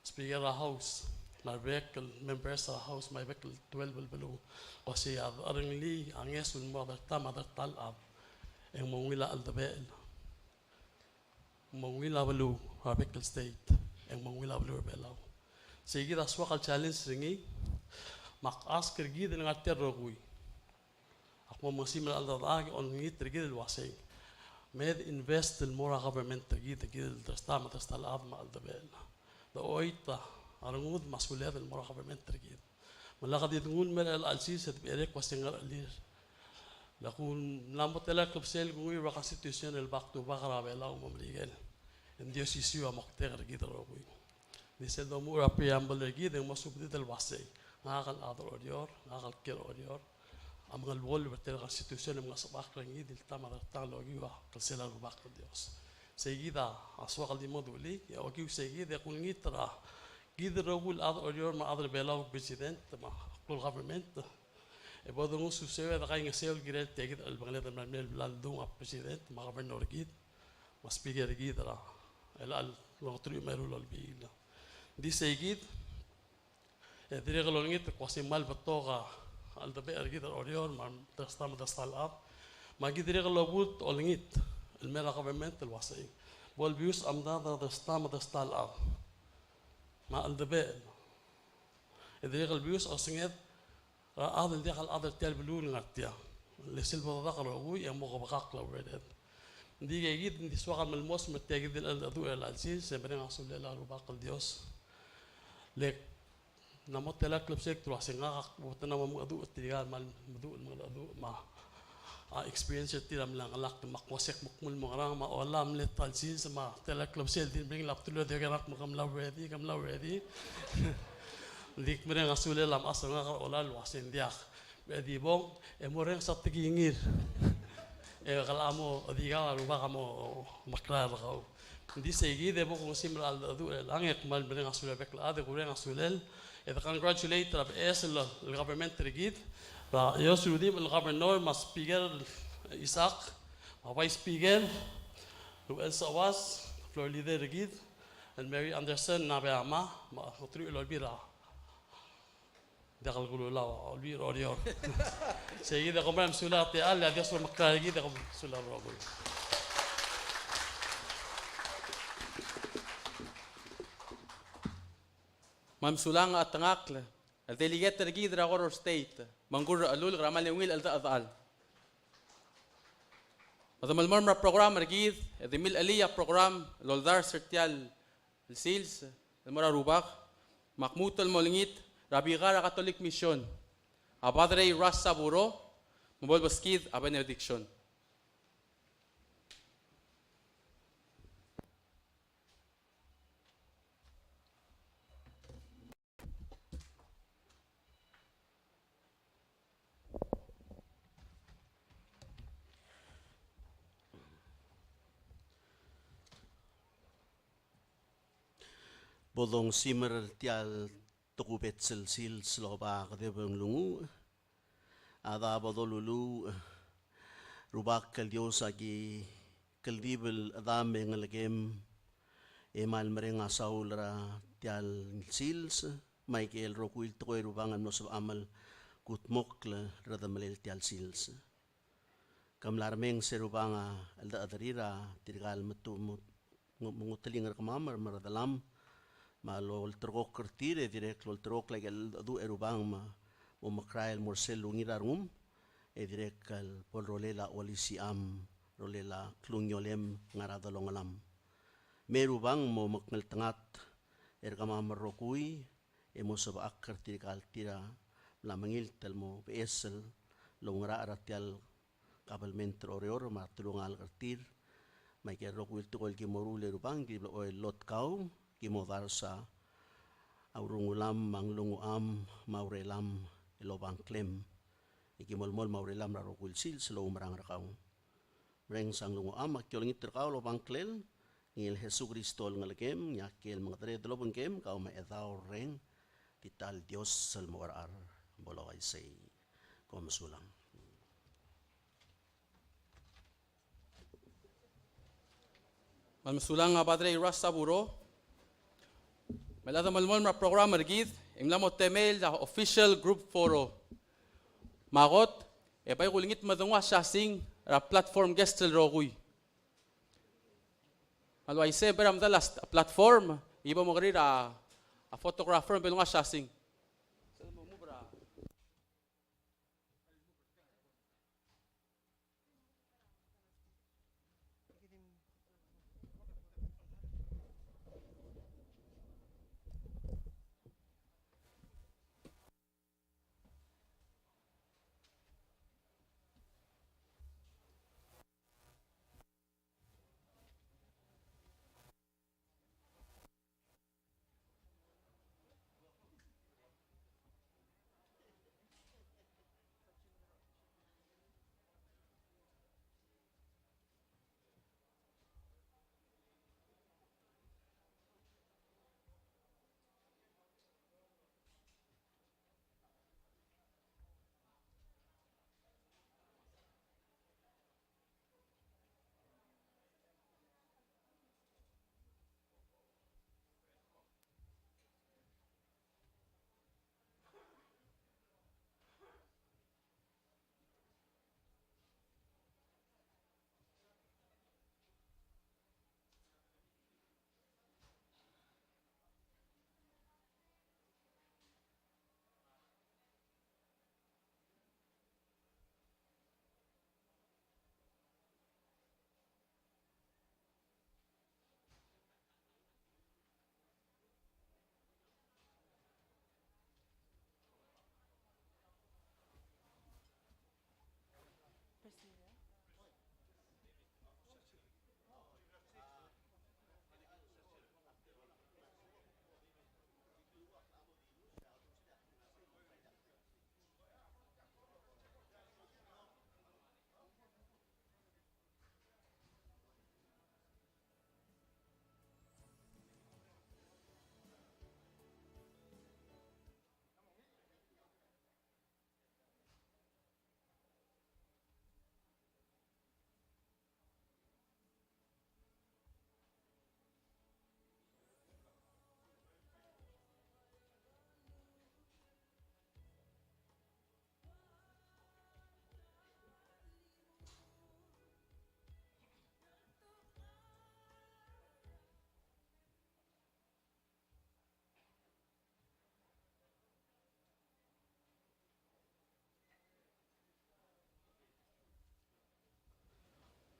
Speaker er a House me a rebek el members er a House me a rebek el twelve el beluu, el uasei a cherrengelii a ngeso el mo er a derta me a derta el chad, e ng mo ungil a cheldebechel, mo ungil a beluu er a bek el state, e ng mo ungil a beluu er a Belau. Sei kid a soak el challenge er ngii, me ak ask er kid el ngar tia el rokui. Ak mo mesimer a cheldechedechak e olengit er kid el uasei, me de invest el mo er a government er kid, kid el derta me a derta el chad me a cheldebechel. De choit a rengud me a suled el mo er a government er kid. Me lak di denguu el mer a chelecha el sils e de berek el uasei ng ngerechelir. Le kuk mla mo tela el klebesei el kungil er a constitution el back to back er a Belau me a Merikel. Ng di osisiu a moktek er kid el rokui. Ng di sel domuchel er a preamble er kid e ng mo subedid el uasei, ngak el chad er Oreor, ngak el kiei er Oreor a mengelebol er tia el constitution e mengesebechakl er ngii di le ta me a derta el okiu a klsel a Rubak el Dios. Sei kid a soak el di mo dulii, e okiu sei kid e kulengit er a kid el rokui el chad er Oreor me a chad er Belau, president me a klou el government, e bo donguu a sesei e de kaingeseu el kirel tia kid el chelebangel el merael el bla ledung a president me a governor er kid me a speaker er kid er a chelecha el ongeteruich me a eru el olbiil. Ng di sei kid e dirrek el olengit el uasei ng kmal betok a cheldebechel er kid er Oreor me a derta me a derta el chad. Me aki dirrek el lobut olengit el mer a government el uasei bo lebius a medad er a derta me a derta el chad me a cheldebechel. E dirrek el lebius a osenged er a chad el diak el chad er tia el beluu el ngar tia. Le sel bo dodak el rokui e ng mo kebekakl a urered. Ng di ikei kid, ng di soak el melmos me tia kid el cheldecheduch er a chelecha el sils e mereng a sulel a Rubak el Dios. Le ng mla mo tela el klebesei el kuk uasei ngak a bo dengua el mo mengedecheduch er tirka el kmal meduch el mengedecheduch me a experience er tir a mla chengelakl me ak uasei ak mo kmu el mo ngerang me a ola mle ta el sils me a tela el klebesei el di meringel a bdelul e di oker ngak me ke mla ready, ke mla ready. Ng di mereng a sulel a mechas er ngak er a ola el uasei ng diak. Me di bong, e morrenges a tekingir. E kede mo, di kau a Rubak a mo mekrael er kau. Ng di sei kid e bo kongesimer a cheldecheduch er chelechang e kmal mereng a sulel a bek el chad e kureng a sulel. E de congratulate er a beches el, el government er kid, er a Josh Rudimch el governor, me a speaker el Isaac, me a vice speaker el Uchel Soas, floor leader er kid el Mary Anderson, Nabeyama, me a ongeteruich el olbiil er a Diak el kelulau a Olbiil er Oreor. Sei kid e kom kmal mesulang er tia el, e a Dios a omekrael er kid e kom mesulang el rokui. Me mesulang a chetengakl el delegate er kid er a Koror State, me a Ngkur er a Chelulk er a kmal ungil el cheldechedechal. Me de melemolem er a program er kid, e de milchelii a program el oldars er tia el sils el mo er a Rubak, me ak lmuut el mo olengit er a bikar er a Catholic Mission, a Padre Ras Saburo, me bo lebeskid a benediction. Bo dongesimer tia el tokubets el sils el oba kedeb e ng lunguuch. A da bo doluluuch, Rubak el Dios a ki kldibel chedam e ngelekem, e kmal mereng a saul er tia el sils, me aike el rokui el tekoi e Rubak el mlo sebecham el kudmokl er a demelel tia el sils. Ke mla remenges e Rubak a cheldechederir a tirka el metu-, mut-, menguteling er kemam, me a redelam, me a lolterekokl er tir, e dirrek el olterekokl aike el cheldecheduch e Rubak me mo mekrael el mo er sel ungil a rengum, e dirrek el bo lerolel a olisicham, rolel a klungiolem, ngar er a delongelam. Me Rubak mo mekngeltengat er kemam el rokui, e mo sebechakl er tirka el tir a mla mengilt el mo beches el oungerachel er tia el kabelment er Oreor me a telungalek er tir, me aike el rokui el tekoi el ki mo ruul e Rubak, ki blechoel el lotkau, ki mo dars a urungulam, me a nglungucham, me a urelam el oba ngklem. E ki melemolem a urelam er a rokui el sils el oumerang er kau. Reng sang lungo a me aki olengit er kau el obengkel, ngii el Jesu Kristo el ngelekem, ngii a ikel mengedereder el obengkem, kau me a Chedaol Reng, di ta el Dios el mo er a rechad. Bo lokaisei. Kom mesulang. Kmal mesulang a Padre Russ Saburo. Me a chad a melemolem er a program er kid, e ng mla mo temel a official group photo. Me a kot, e bai kulengit me denguu a siasing er a platform guest el rokui. Me a le uaisei e bai er a medal a st-, platform, e bo mokerir a, a photographer me bo lenguu a siasing.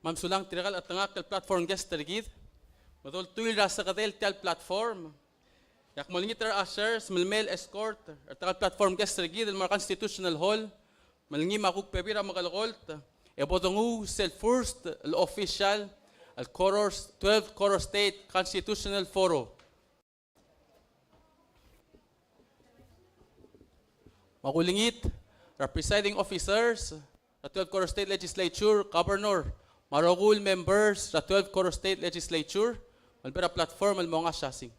Me a mesulang tirka el chetengakl el platform guest er kid. Me doltuil er a sekedel tia el platform. E ak mo olengit er a ushers me le mei el escort er tirka el platform guest er kid el mo er a Constitutional Hall. Me le ngii me a kuk bebil er a mekelekolt e bo denguu sel first el official el Koror, twelve Koror State Constitutional Photo. Me a kulengit er a presiding officers er a twelve Koror State Legislature, Governor, me a rokui el members er a twelve Koror State Legislature, me le bo er a platform el mo nguu a siasing.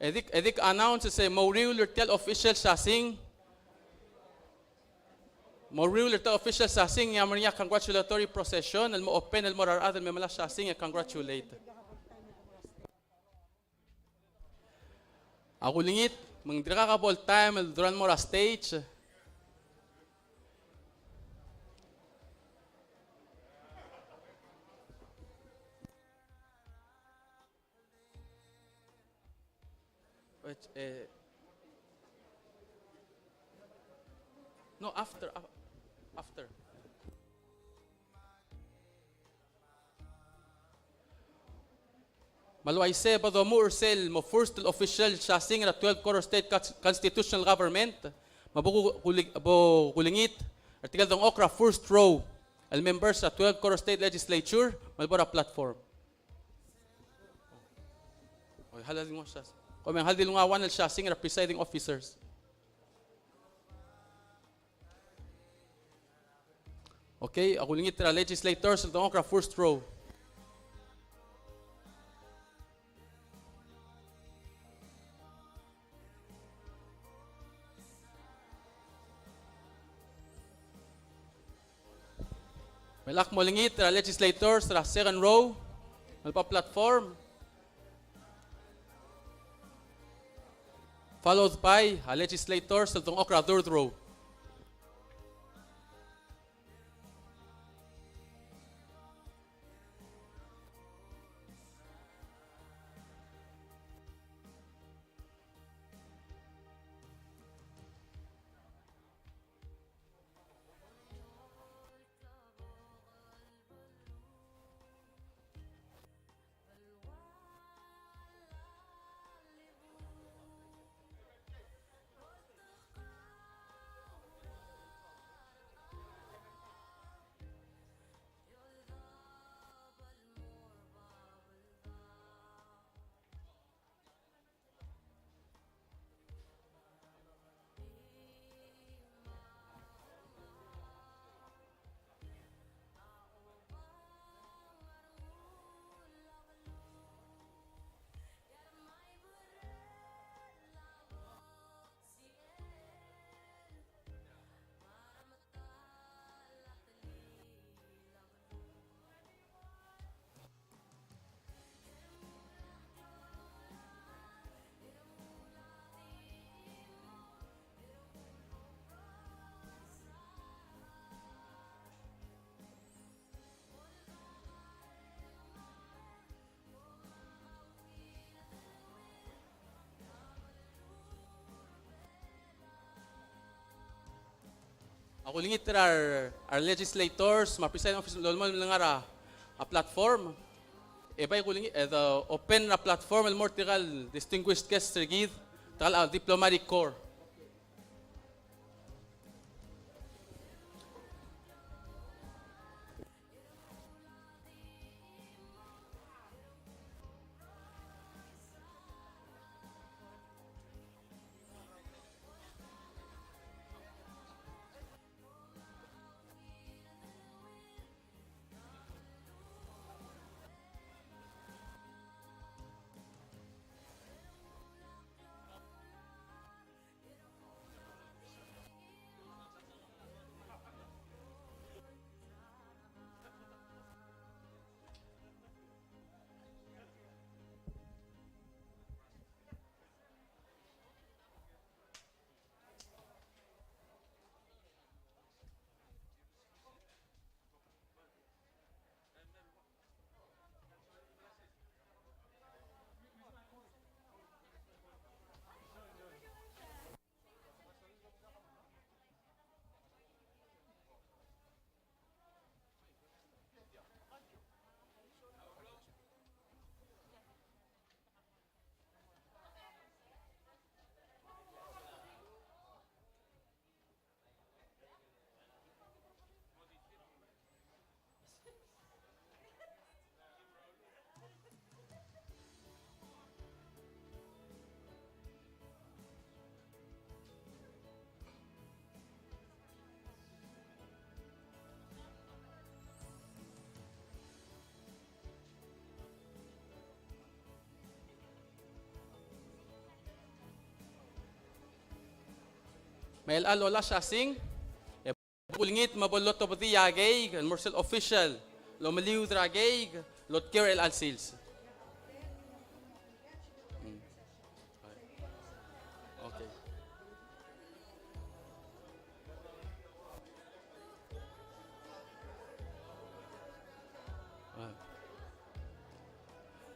E dik, e dik announce se mo uriul er tia el official siasing. Mo uriul er tia el official siasing, e a mo er ngii a congratulatory procession el mo open el mo er a rechad el me melai a siasing e congratulate. A kulengit, me ng dirkak a bo el taem el dorael el mo er a stage. Wait, eh, no, after, af-, after. Me a le uaisei e bo domuchel er sel mo first el official siasing er a twelve Koror State Cons-, Constitutional Government. Me bo ku-, kule-, bo kulengit er tirke el dengchokl er a first row el members er a twelve Koror State Legislature me le bo er a platform. Oi, hal di nguu a sias-, kom hal di nguu a one el siasing er a presiding officers. Okay, a kulengit er a legislators el dengchokl er a first row. Me ak mo olengit er a legislators er a second row el mo er a platform, followed by a legislators el dengchokl er a third row. Ak ulengit er a re, a re legislators me a presiding officer el mo er a platform. E bai kulengit, e de open er a platform el mo er tirka el distinguished guests er kid, tirka el diplomatic corps. Me chelecha el olasing, e bo kulengit me bo lotobedii a keik el mo er sel official el omeliud er a keik el otkiu er chelecha el sils. Mm. Okay.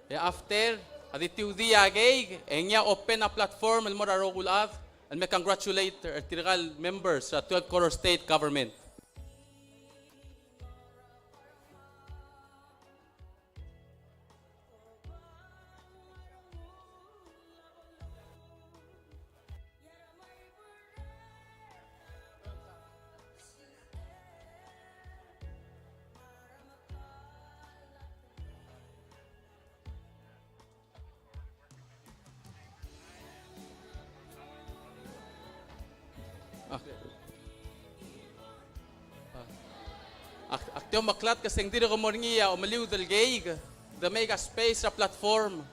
E after a di tiudii a keik, e ngii a open a platform el mo er a rokui el chad el me congratulate er tirka el members er a twelve Koror State Government. Ak, ak, ak di omeklatk e se ng dirk mo er ngii a omeliud el keik, de make a space er a platform.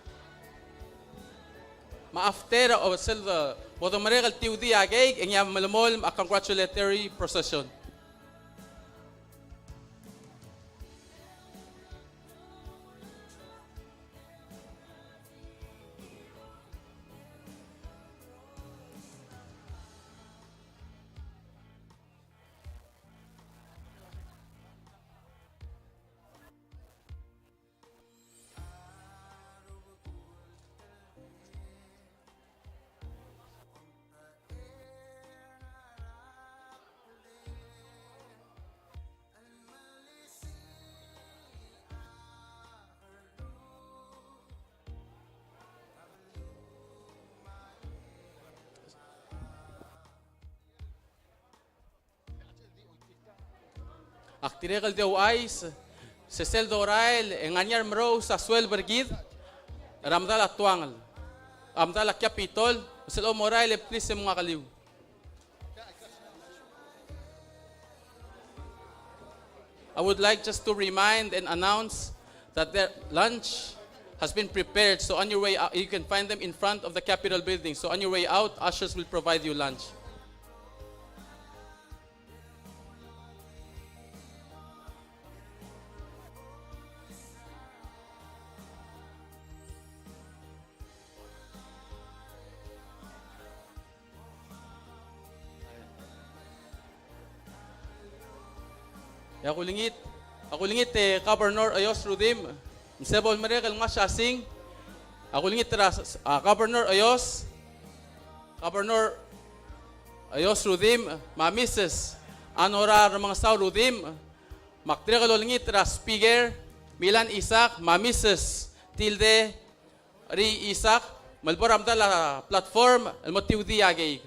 Me after, o sel de, bo de merek el tiudii a keik, e ngii a melemolem a congratulatory procession. Ak dirrek el di ouchais, se sel dorael e ng ngar er ngii a remerous a sueleb er kid er a medal a tuangel, a medal a Capitol, sel omorael e please e mngakeliu. I would like just to remind and announce that their lunch has been prepared. So on your way out, you can find them in front of the Capitol building. So on your way out, ushers will provide you lunch. E a kulengit, a kulengit e Governor Eyos Rudimch, me se bo lemerek el ngmasech a sing. A kulengit er a, a, Governor Eyos, Governor Eyos Rudimch, me a Missus Anora Remengesau Rudimch, me ak dirrek el olengit er a Speaker Milan Isaac, me a Missus Tilde Ri Isaac, me lebo er a medal a platform el mo tiudii a keik.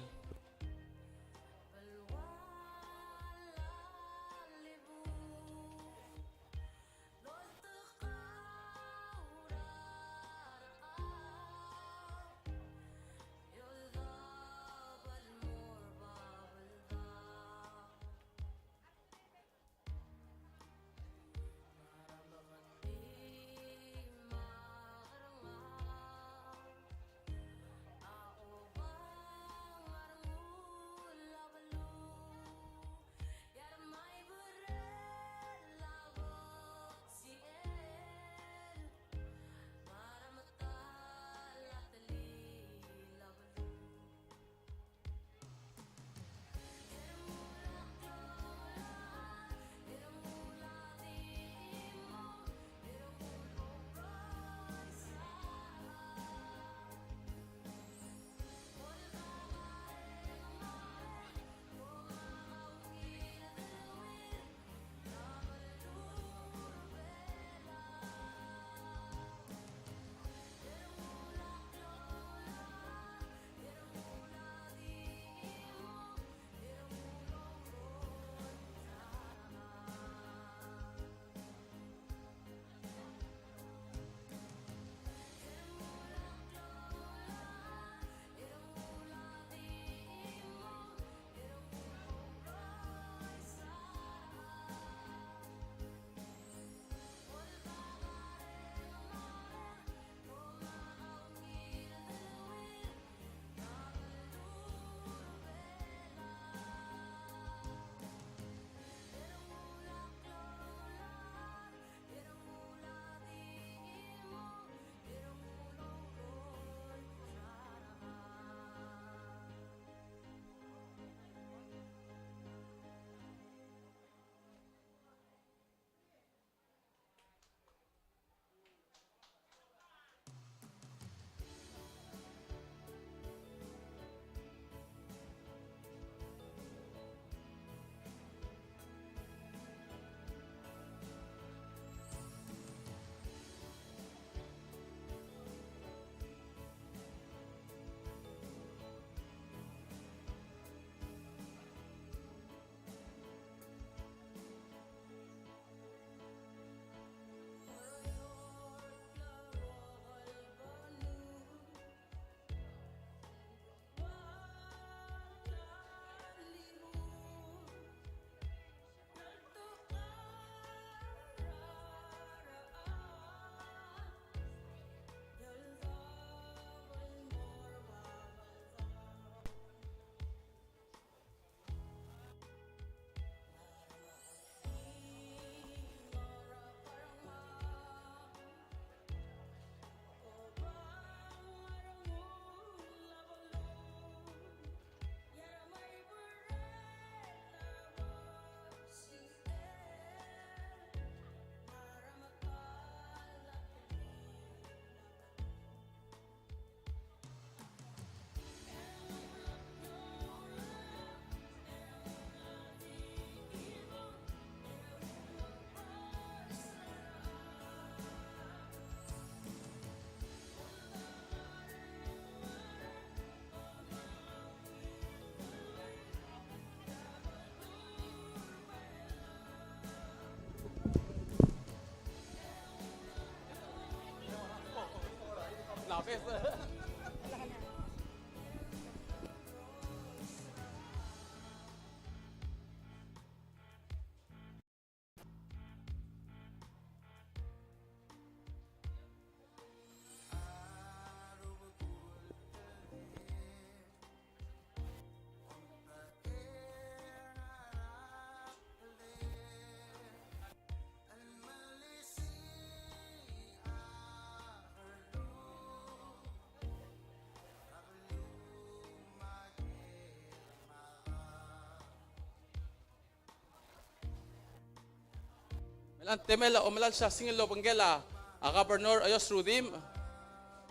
Ng temel a omelai el siasing el obengkel a, a Governor Eyos Rudimch.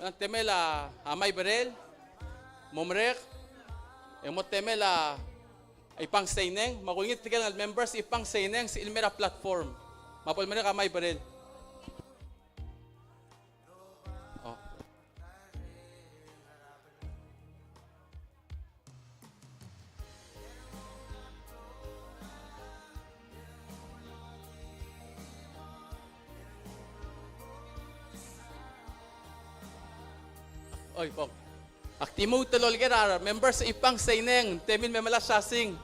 Ng temel a, a Maiberel, mo merek, e mo temel a Ipang Seineng, me a kulengit tirke el members Ipang Seineng, sel mei er a platform. Me a bo lemerek a Maiberel. Oh. Oi, bong. Ak di lmuut el oleker a members Ipang Seineng, temel me melai a siasing.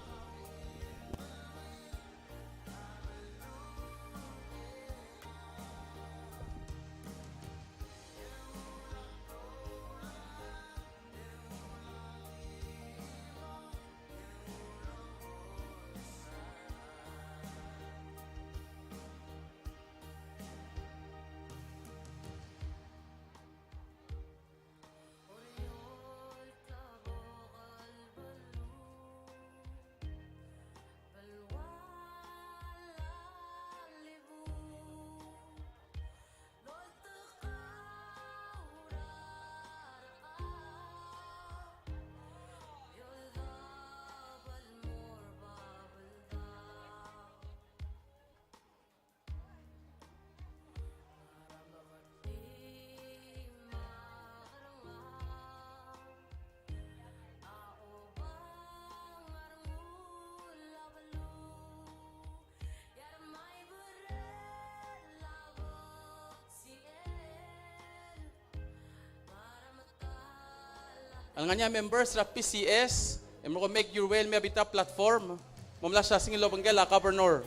A lengar ngii a members er a P C S, e mo ko make your way el mei er a bita platform, mo melai a siasing el obengkel a Governor.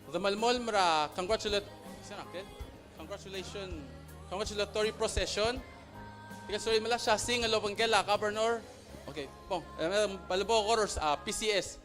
Kede melemolem er a congratulate-, congratulation, congratulatory procession. Tirke el sorir el melai a siasing el obengkel a Governor. Okay, bong, e, me, me bo lebo Governor, a, P C S.